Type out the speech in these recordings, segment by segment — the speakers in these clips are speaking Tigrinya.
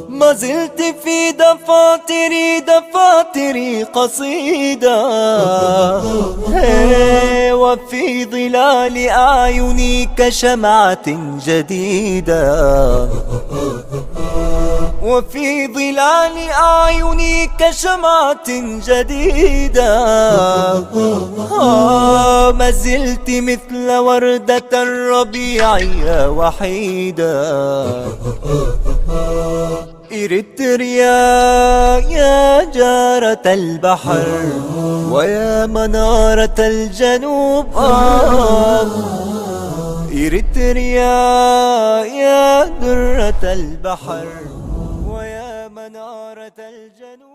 ما زلت في دفاتري، دفاتري قصيدة. هي، وفي ظلال أعيني كشمعة جديدة. وفي ظلال أعيني كشمعة جديدة. آه، ما زلت مثل وردة الربيع يا وحيدة. إريتريا يا جارة البحر ويا منارة الجنوب، آه. إريتريا يا درة البحر ويا منارة الجنوب.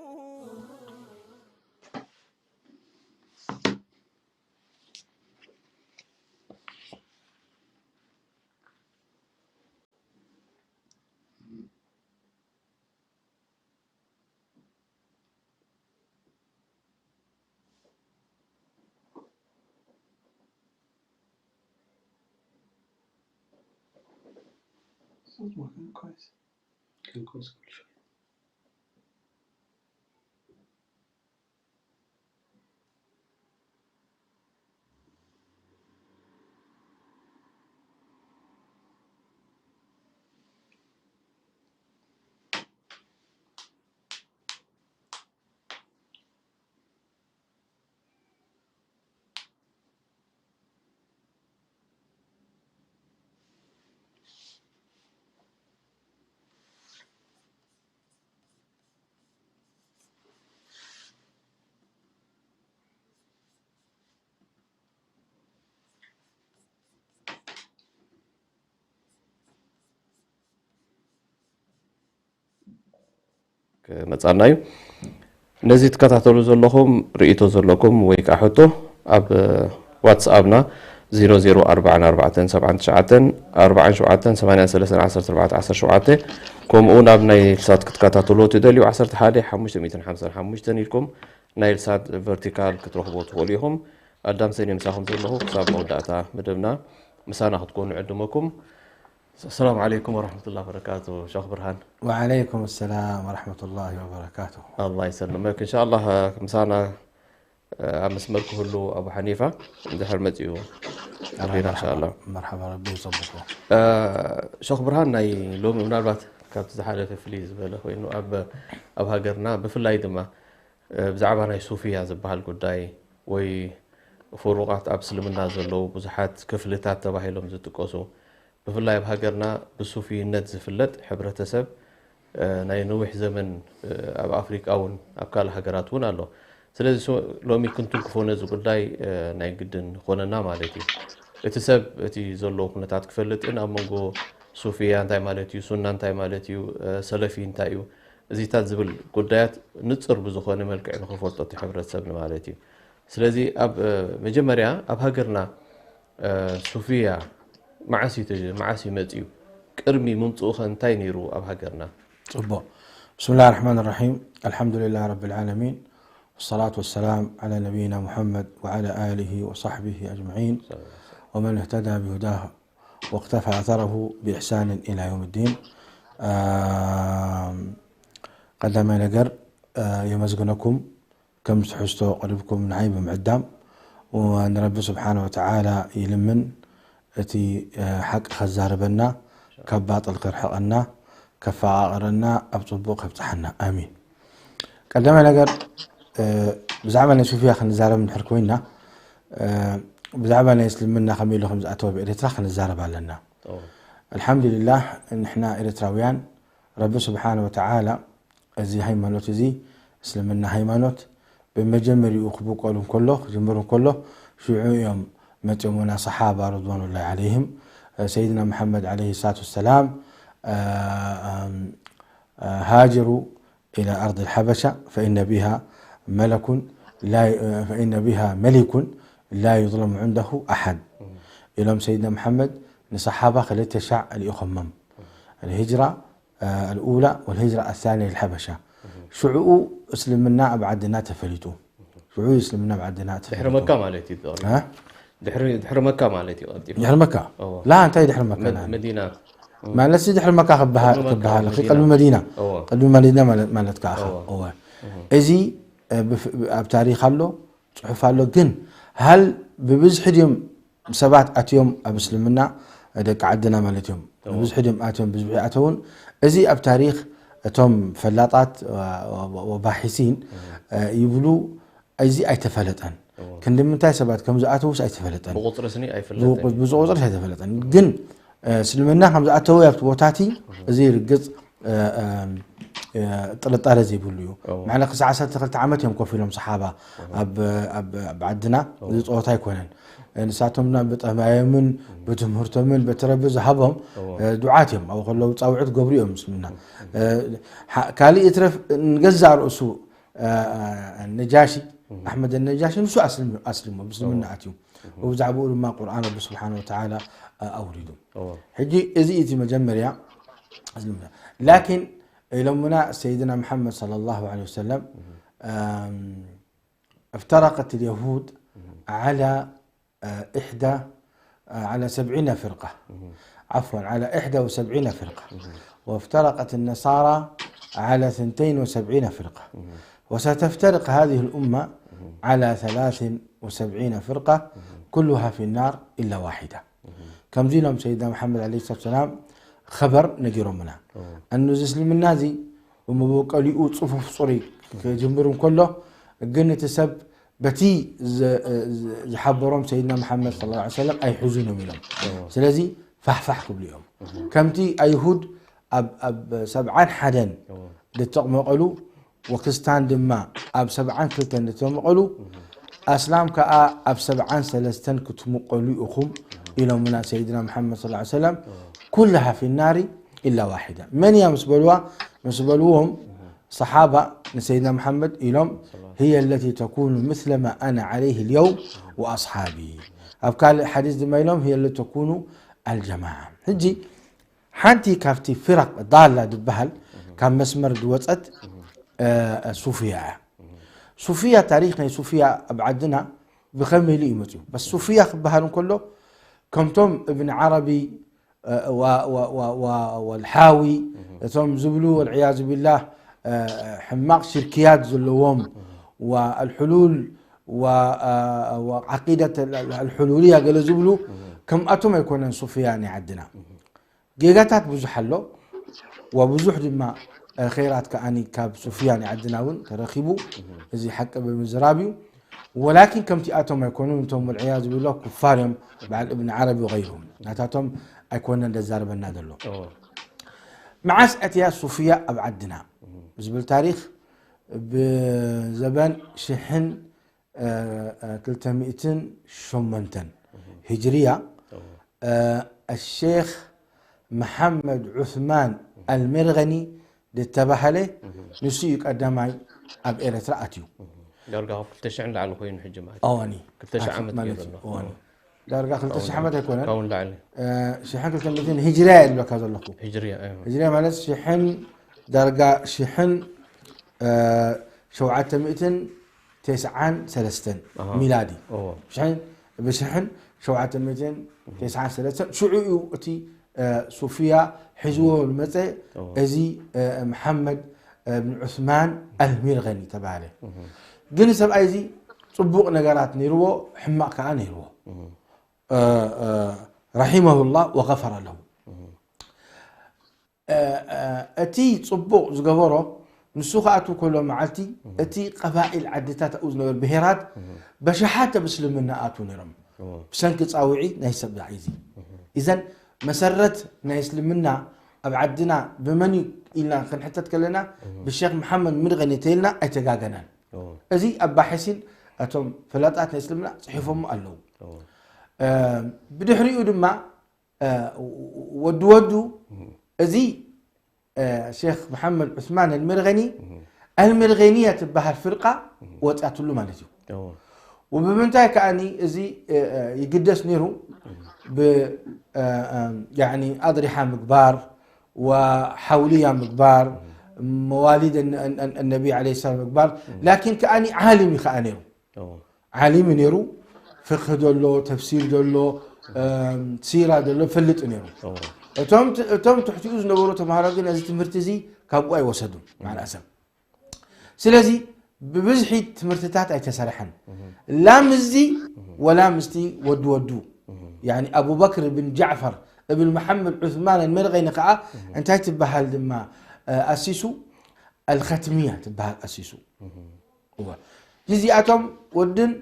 صوت ما كان كويس. كان كويس كل شوي. ክመጻና እዩ። ነዚ ትከታተሉ ዘለኹም ርእይቶ ዘለኩም ወይ ከዓ ሕቶ ኣብ ዋትስኣፕና ዜሮ ዜሮ ኣርባዓን ኣርባዕተን ሰብዓን ትሽዓተን ኣርባዓን ሸውዓተን ሰማንያን ሰለስተን ዓሰርተ ኣርባዕተ ዓሰርተ ሸውዓተ፣ ከምኡ ናብ ናይ ልሳት ክትከታተሉ ትደልዩ ዓሰርተ ሓደ ሓሙሽተ ሚእትን ሓምሳን ሓሙሽተን ኢልኩም ናይ ልሳት ቨርቲካል ክትረኽቡ ትኽእሉ ኢኹም። ኣዳም ሰኒ ምሳኹም ዘለኹ ክሳብ መወዳእታ መደብና ምሳና ክትኮኑ ዕድመኩም። ሰላም ዓለይኩም ወረሕመቱላሂ ወበረካቱ። ሸኽ ብርሃን። ወዓለይኩም ሰላም ወረሕመቱላሂ ወበረካቱ። ኣላህ ይሰልመክ። እንሻኣላህ ምሳና ኣብ መስመር ክህሉ ኣቡ ሓኒፋ እንድሕር መፂኡ ኣቢና እንሻኣላህ። መርሓባ፣ ረቢ ይፀብቆ። ሸኽ ብርሃን፣ ናይ ሎሚ ምናልባት ካብቲ ዝሓለፈ ፍልይ ዝበለ ኮይኑ ኣብ ኣብ ሃገርና ብፍላይ ድማ ብዛዕባ ናይ ሱፍያ ዝበሃል ጉዳይ ወይ ፍሩቓት ኣብ እስልምና ዘለዉ ብዙሓት ክፍልታት ተባሂሎም ዝጥቀሱ፣ ብፍላይ ኣብ ሃገርና ብሱፍይነት ዝፍለጥ ሕብረተሰብ ናይ ነዊሕ ዘመን ኣብ ኣፍሪቃ እውን ኣብ ካልእ ሃገራት እውን ኣሎ። ስለዚ ሎሚ ክንትንክፎ ነዚ ጉዳይ ናይ ግድን ይኾነና ማለት እዩ። እቲ ሰብ እቲ ዘለዎ ኩነታት ክፈልጥን ኣብ መንጎ ሱፍያ እንታይ ማለት እዩ፣ ሱና እንታይ ማለት እዩ፣ ሰለፊ እንታይ እዩ፣ እዚታት ዝብል ጉዳያት ንጽር ብዝኾነ መልክዕ ንኽፈልጦ እቲ ሕብረተሰብ ማለት እዩ። ስለዚ ኣብ መጀመርያ ኣብ ሃገርና ሱፍያ መዓስ እዩ ተጀ-፣ መዓስ እዩ መጺኡ? ቅድሚ ምምጽኡ ኸ እንታይ ነይሩ ኣብ ሃገርና? ጽቡቕ። ብስምላህ ራሕማን ራሒም። ኣልሓምዱሊላህ ረብል ዓለሚን። ወሰላቱ ወሰላም ዓላ ነቢይና ሙሐመድ ወዓላ ኣሊሂ ወሳሕቢሂ ኣጅመዒን ወመን እህተዳ ቢሁዳህ ወቅተፋ ኣተረሁ ብኢሕሳንን ኢላ ዮውም ዲን። ኣም፣ ቀዳማይ ነገር፣ እ፣ የመስግነኩም ከም ትሕዝቶ ቀሪብኩም ንዓይ ብምዕዳም፣ ወ-፣ ንረቢ ስብሓነ ወተዓላ ይልምን እቲ፣ እ፣ ሓቂ ከዛርበና፣ ካብ ባጥል ከርሕቐና፣ ከፈቓቕረና፣ ኣብ ጽቡቕ ከብጽሓና። ኣሚን። ቀዳማይ ነገር፣ እ፣ ብዛዕባ ናይ ሱፍያ ክንዛረብ እንድሕር ኮይና፣ እ፣ ብዛዕባ ናይ እስልምና ከመይ ኢሉ ከም ዝኣተወ ብኤርትራ ክንዛረብ ኣለና። ኦ። ኣልሓምዱሊላህ፣ ንሕና ኤርትራውያን ረቢ ስብሓነ ወተዓላ እዚ ሃይማኖት እዚ፣ እስልምና ሃይማኖት፣ ብመጀመሪኡ ክብቆል እንከሎ፣ ክጅምር እንከሎ፣ ሽዑ እዮም መጺኦምና ሰሓባ ረድዋኑላሂ ዓለይሂም። ሰይድና መሓመድ ዓለይሂ ሰላቱ ወሰላም፣ እ፣ እም፣ ሃጅሩ إلى أرض الحبشة فإن بها ملك لا، فإن بها ملك لا يظلم عنده أحد. ኢሎም ሰይድና መሓመድ ንሰሓባ ክልተ ሻዕ ልኢኾሞም። الهجرة الأولى والهجرة الثانية للحبشة። ሽዕኡ እስልምና ኣብ ዓድና ተፈሊጡ። ሽዑ እስልምና ኣብ ዓድና ተፈሊጡ። ድሕሪ መካ ማለት እዩ። ድሕሪ መካ ማለት እዩ። ድሕሪ መካ ላ እንታይ ድሕሪ መካ መዲና ማለት ድሕሪ መካ ክበሃል ቅድሚ መዲና ቅድሚ መዲና ማለት ከዓ እወ። እዚ ኣብ ታሪክ ኣሎ፣ ፅሑፍ ኣሎ። ግን ሃል ብብዝሒ ድዮም ሰባት ኣትዮም ኣብ እስልምና ደቂ ዓድና ማለት እዮም። ብብዝሒ ድዮም ኣትዮም ብዝሒ ኣተውን። እዚ ኣብ ታሪክ እቶም ፈላጣት ወባሒሲን ይብሉ። እዚ ኣይተፈለጠን። ክንዲ ምንታይ ሰባት ከም ዝኣተውስ ኣይተፈለጠን። ብቁፅርስ ኣይፈለጠን። ብቁፅርስ ኣይተፈለጠን። ግን እስልምና ከም ዝኣተው ኣብቲ ቦታቲ እዚ ርግፅ ጥርጣረ ዘይብሉ እዩ። ማዕለ ክሳዕ ዓሰርተ ክልተ ዓመት እዮም ኮፍ ኢሎም ሰሓባ ኣብ ዓድና። እዚ ፀወታ ኣይኮነን። ንሳቶም ብጠባዮምን ብትምህርቶምን በቲ ረቢ ዝሃቦም ዱዓት እዮም። ኣብ ከለዉ ፃውዒት ገብሩ እዮም ምስልና። ካልእ ይትረፍ ንገዛእ ርእሱ ነጃሺ ኣሕመድ ነጃሺ ንሱ ኣስልሞ ብስልምና ኣትዩ። ወብዛዕባኡ ድማ ቁርኣን ረቢ ስብሓን ወተዓላ ኣውሪዱ። ሕጂ እዚ እቲ መጀመርያ እስልምና ላኪን ኢሎምና ሰይድና መሓመድ صلى الله عليه وسلم افترقت اليهود على إحدى على سبعين فرقة. عفوا، على إحدى وسبعين فرقة. وافترقت النصارى على اثنتين وسبعين فرقة. وستفترق هذه الأمة على ثلاث وسبعين فرقة كلها في النار إلا واحدة. ከምዚ ኢሎም ሰይድና መሓመድ ለ ሰላት ሰላም ኸበር ነጊሮምና። ኣኑ እዚ እስልምና እዚ ብመበቀሊኡ ፅፉፍ ፅሩይ ክጅምር እንከሎ ግን እቲ ሰብ በቲ ዝሓበሮም ሰይድና መሓመድ صلى الله عليه وسلم ኣይሕዙን እዮም ኢሎም። ስለዚ ፋሕፋሕ ክብሉ እዮም። ከምቲ ኣይሁድ ኣብ ሰብዓን ሓደን ዝተመቐሉ ወክስታን ድማ ኣብ ሰብዓን ክልተን ዝተመቐሉ ኣስላም ከዓ ኣብ ሰብዓን ሰለስተን ክትምቀሉ ኢኹም ኢሎምና ሰይድና መሓመድ صلى الله عليه وسلم كلها في النار إلا واحدة። መን እያ ምስ በልዋ ምስ በልዎም ሰሓባ ንሰይድና መሓመድ ኢሎም هي التي تكون مثل ما أنا عليه اليوم وأصحابي። ኣብ ካልእ ሓዲስ ድማ ኢሎም هي التي تكون الجماعة። ሕጂ ሓንቲ ካብቲ ፊረቅ ዳላ ዝበሃል ካብ መስመር ዝወፀት ሱፍያ እያ። ሱፍያ ታሪክ ናይ ሱፍያ ኣብ ዓድና ብከመይ ኢሉ እዩ መፅኡ? በስ ሱፍያ ክበሃል እንከሎ ከምቶም እብን ዓረቢ ወልሓዊ እቶም ዝብሉ ወልዕያዙ ቢላህ ሕማቅ ሽርክያት ዘለዎም ወልሕሉል ዓቂደት ኣልሕሉልያ ገለ ዝብሉ ከምኣቶም ኣይኮነን ሱፍያ ናይ ዓድና። ጌጋታት ብዙሕ ኣሎ ወብዙሕ ድማ ኸይራት ከኣ ካብ ሱፍያ ናይ ዓድና እውን ተረኪቡ። እዚ ሓቂ ብምዝራብ እዩ። ወላኪን ከምቲኣቶም ኣይኮኑን። እቶም ወልዕያዝ ብሎ ኩፋር እዮም። በዓል እብን ዓረቢ ወገይሩም ናታቶም ኣይኮነን ደዛርበና ዘሎ። መዓስ ኣትያ ሱፍያ ኣብ ዓድና ብዝብል ታሪክ ብዘበን ሽሕን ክልተ ሚእትን ሸሞንተን ሂጅርያ ኣሼክ መሓመድ ዑስማን ኣልሜርገኒ ዝተባህለ ንሱ እዩ ቀዳማይ ኣብ ኤረትራ ኣትዩ። ዳርጋ ካብ ክልተ ሽሕ ንላዕሊ ኮይኑ ሕጂ ማለት እዩ። እዋኒ ክልተ ሽሕ ዓመት ማለት ገይሩ እዩ። ኣሎ። እዋኒ ዳርጋ ክልተ ሽሕ ዓመት ኣይኮነን። ካብኡ ንላዕሊ። ሽሕን ክልተ ሚእትን ሂጅርያ እየ ዝብለካ ዘለኹ። ሂጅርያ፣ እየ። ሂጅርያ ማለት ሽሕን ዳርጋ ሽሕን ሸውዓተ ሚእትን ተስዓን ሰለስተን ኣሃ። ሚላዲ። እዎ። ሽሕን ብሽሕን ሸውዓተ ሚእትን ተስዓን ሰለስተን ሽዑ እዩ እቲ ሱፍያ ሒዝዎ ዝመፀ። እዚ መሓመድ ብን ዑስማን ኣልሚርገኒ ተባሃለ። ግን ሰብኣይ እዚ ፅቡቕ ነገራት ነይርዎ፣ ሕማቕ ከዓ ነይርዎ። ረሒመሁላህ ወገፈረ ለሁ። እቲ ፅቡቕ ዝገበሮ ንሱ ክኣቱ ከሎ መዓልቲ እቲ ቀባኢል ዓድታት ኣብኡ ዝነበሩ ብሄራት በሽሓት ኣብ እስልምና ኣትዉ ነይሮም። ብሰንኪ ፃውዒ ናይ ሰብ ዳዒ እዚ። እዘን መሰረት ናይ እስልምና ኣብ ዓድና ብመን እዩ ኢልና ክንሕተት ከለና ብሼክ መሓመድ ምድቐኒ ተይልና ኣይተጋገናን። እዚ ኣብ ባሕሲን እቶም ፈላጣት ናይ እስልምና ፅሒፎሞ ኣለዉ። ብድሕሪኡ ድማ ወዲ ወዱ እዚ ሼክ መሓመድ ዑስማን ኣልሚርገኒ ኣልሚርገኒያ ትበሃል ፍርቃ ወፅያትሉ ማለት እዩ። ወብምንታይ ከኣኒ እዚ ይግደስ ነይሩ? ብ يعني أضرحة ምግባር وحولية ምግባር መዋሊድ النبي عليه السلام ምግባር ላኪን ከኣኒ ዓሊም እዩ ከኣ ነይሩ ዓሊም ነይሩ ፍቅህ ደሎ ተፍሲር ደሎ ሲራ ደሎ ፈልጥ ነይሩ እቶም ትሕቲኡ ዝነበሩ ተምሃሮ ግን እዚ ትምህርቲ እዚ ካብኡ ኣይወሰዱን ማዕል ኣሰብ ስለዚ ብብዝሒ ትምህርትታት ኣይተሰርሐን ላ ምስዚ ወላ ምስቲ ወዲ ወዱ يعني أبو بكر بن جعفر ابن محمد عثمان المرغني ከዓ እንታይ ትበሃል ድማ ኣሲሱ الختمية ትበሃል ኣሲሱ እዚኣቶም ወድን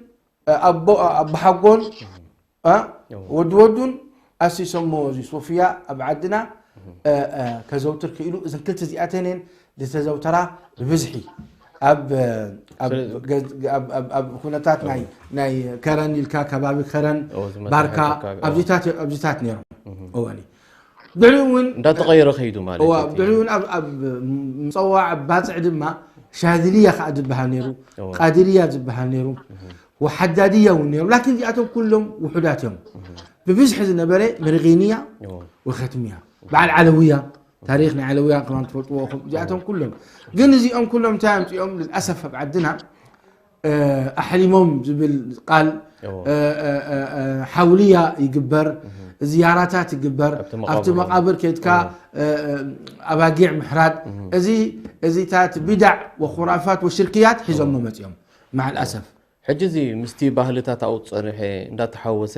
ኣቦሓጎን ወዲ ወዱን ኣሲሶሞ እዚ ሶፍያ ኣብ ዓድና ከዘውትር ክኢሉ እዘን ክልተ እዚኣተን እየን ዝተዘውተራ ብብዝሒ ኣብ ኩነታት ናይ ከረን ኢልካ ከባቢ ከረን ባርካ ኣብዚታት ነይሮም እዋኒ ድሕሪኡ እውን እንዳተቐየረ ከይዱ ማለት እዩ። ድሕሪኡ እውን ኣብ ኣብ ምፀዋዕ ኣብ ባፅዕ ድማ ሻዝልያ ከዓ ዝበሃል ነይሩ፣ ቃድርያ ዝበሃል ነይሩ፣ ወሓዳድያ እውን ነይሩ። ላኪን እዚኣቶም ኩሎም ውሑዳት እዮም። ብብዝሒ ዝነበረ መርጊንያ ወኸትምያ በዓል ዓለውያ ታሪኽ ናይ ዓለውያ ከማን ትፈልጥዎ ኢኹም። እዚኣቶም ኩሎም ግን እዚኦም ኩሎም እንታይ ኣምፅኦም ልልኣሰፍ ኣብ ዓድና ኣሕሊሞም ዝብል ቃል ሓውልያ ይግበር፣ ዝያራታት ይግበር፣ ኣብቲ መቃብር ከይድካ ኣባጊዕ ምሕራድ፣ እዚ እዚታት ቢዳዕ ወኹራፋት ወሽርክያት ሒዞሞ መፅኦም መዓል ኣሰፍ። ሕጂ እዚ ምስቲ ባህልታት ኣብኡ ዝፀንሐ እንዳተሓወሰ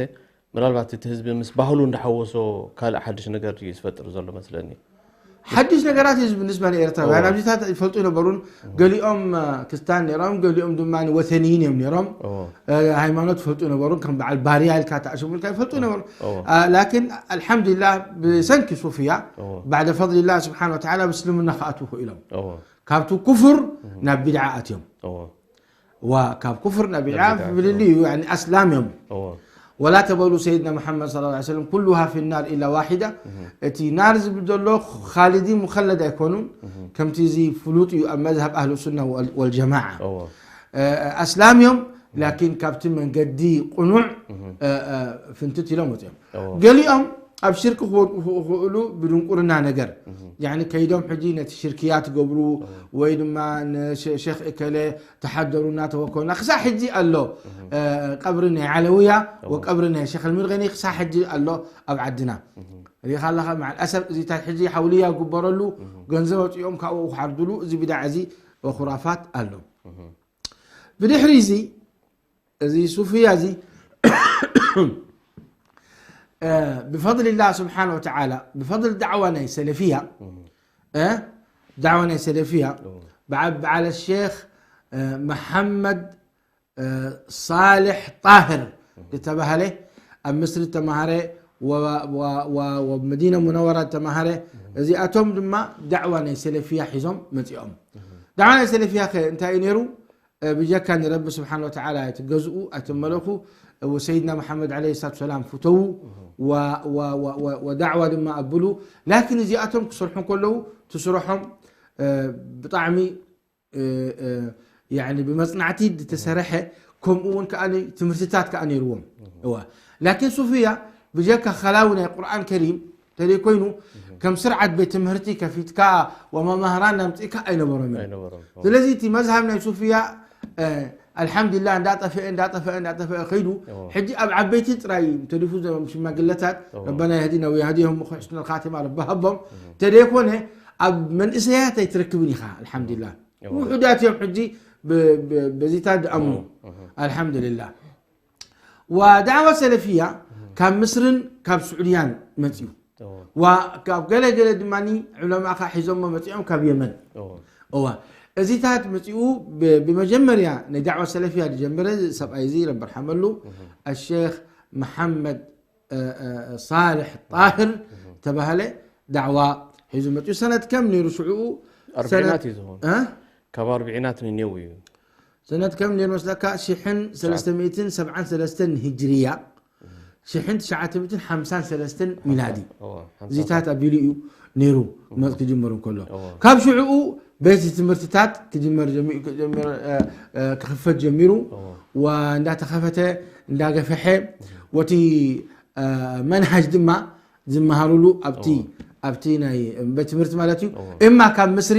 ምናልባት እቲ ህዝቢ ምስ ባህሉ እንዳሓወሶ ካልእ ሓድሽ ነገር ድዩ ዝፈጥር ዘሎ መስለኒ? ሓድሽ ነገራት እዩ ብንስባ ንኤርትራውያን ኣብዚታት ይፈልጡ ነበሩን ገሊኦም ክስታን ነይሮም ገሊኦም ድማ ወተንይን እዮም ነይሮም ሃይማኖት ይፈልጡ ነበሩን ከም በዓል ባርያ ኢልካ ተኣሽሙልካ ይፈልጡ ነበሩ ላኪን ኣልሓምዱሊላህ ብሰንኪ ሱፍያ ባዕደ ፈضሊላህ ስብሓን ወተዓላ ምስልምና ክኣትዉ ክኢሎም ካብቲ ኩፍር ናብ ቢድዓ ኣትዮም ካብ ኩፍር ናብ ቢድዓ ፍልልይ እዩ ኣስላም እዮም ولا تبلوا سيدنا محمد صلى الله عليه وسلم كلها في النار إلا واحدة እቲ ናር ዝብል ዘሎ ኻልዲ ሙኸለድ ኣይኮኑን ከምቲ እዚ ፍሉጥ እዩ ኣብ መዝሃብ ኣህሉ ሱና ወልጀማዓ ኣስላም እዮም ላኪን ካብቲ መንገዲ ቁኑዕ ፍንትት ኢሎም ወፅኦም ገሊኦም ኣብ ሽርክ ክወድቁ ክእሉ ብድንቁርና ነገር ያኒ ከይዶም ሕጂ ነቲ ሽርክያ ትገብሩ ወይ ድማ ንሸክ እከለ ተሓደሩና ተወከሉና ክሳብ ሕጂ ኣሎ ቀብሪ ናይ ዓለውያ ወቀብሪ ናይ ሸክ ልምርገኒ ክሳብ ሕጂ ኣሎ ኣብ ዓድና ሪኢኻ ኣለኻ መዓል ኣሰብ እዚታት ሕጂ ሓውልያ ግበረሉ ገንዘብ ወፂኦም ካብኡ ክሓርድሉ እዚ ቢዳዕ እዚ ወኹራፋት ኣሎ ብድሕሪ እዚ እዚ ሱፍያ እዚ ብፈضል ላህ ስብሓን ወተዓላ ብፈضል ዳዕዋ ናይ ሰለፍያ ዳዕዋ ናይ ሰለፍያ ብዓለ ሼክ መሓመድ ሳልሕ ጣህር ዝተባህለ ኣብ ምስሪ ተማሃረ ወብ መዲና ሙነወራ ተማሃረ እዚኣቶም ድማ ዳዕዋ ናይ ሰለፍያ ሒዞም መፂኦም ዳዕዋ ናይ ሰለፍያ ከ እንታይ እዩ ነይሩ ብጀካ ንረቢ ስብሓን ወተዓላ ኣይትገዝኡ ኣይትመለኹ ወሰይድና መሓመድ ዓለ ሰላት ሰላም ፍተዉ ወዳዕዋ ድማ ኣብሉ ላኪን እዚኣቶም ክሰርሑ ከለዉ ትስርሖም ብጣዕሚ ብመፅናዕቲ ዝተሰርሐ ከምኡ እውን ከዓ ትምህርትታት ከዓ ነይርዎም ላኪን ሱፍያ ብጀካ ከላዊ ናይ ቁርኣን ከሪም ተለይ ኮይኑ ከም ስርዓት ቤት ትምህርቲ ከፊትካ ወመማህራን ኣምፅእካ ኣይነበሮም እዮም ስለዚ እቲ መዝሃብ ናይ ሱፍያ ኣልሓምዱላ እንዳጠፈአ እንዳጠፈአ እንዳጠፈአ ከይዱ ሕጂ ኣብ ዓበይቲ ጥራይ ተሪፉ ሽማግለታት ረበና የህዲና ወየህዲሆም ሕስኑ ልካቲማ ረቢ ሃቦም ተደይኮነ ኣብ መንእሰያት ኣይትረክብን ኢኻ ኣልሓምዱላ ውሑዳት እዮም ሕጂ በዚታት ድኣምኑ ኣልሓምዱልላ ወዳዕዋ ሰለፍያ ካብ ምስርን ካብ ስዑድያን መፅኡ ካብ ገለ ገለ ድማ ዑለማኻ ሒዞሞ መፂኦም ካብ የመን እዋ እዚታት መፂኡ ብመጀመርያ ናይ ዳዕዋ ሰለፍያ ዝጀመረ ሰብኣይ እዚ ረቢ ርሓመሉ ኣሼክ መሓመድ ሳልሕ ጣህር ተባህለ ዳዕዋ ሒዙ መፅኡ ሰነት ከም ነይሩ ሽዕኡ ኣርብዒናት እዩ ዝኾኑ ካብ ኣርብዒናት ንኔው እዩ ሰነት ከም ነይሩ መስለካ ሽሕን ሰለስተ ሚእትን ሰብዓን ሰለስተን ንሂጅርያ ሽሕን ትሽዓተ ሚእትን ሓምሳን ሰለስተን ሚላዲ እዚታት ኣቢሉ እዩ ነይሩ መፅ ክጅምር እንከሎ ካብ ሽዕኡ ቤት ትምህርትታት ክጅመር ክኽፈት ጀሚሩ እንዳተኸፈተ እንዳገፈሐ ወቲ መንሃጅ ድማ ዝመሃሩሉ ኣብቲ ኣብቲ ናይ ቤት ትምህርቲ ማለት እዩ። እማ ካብ ምስሪ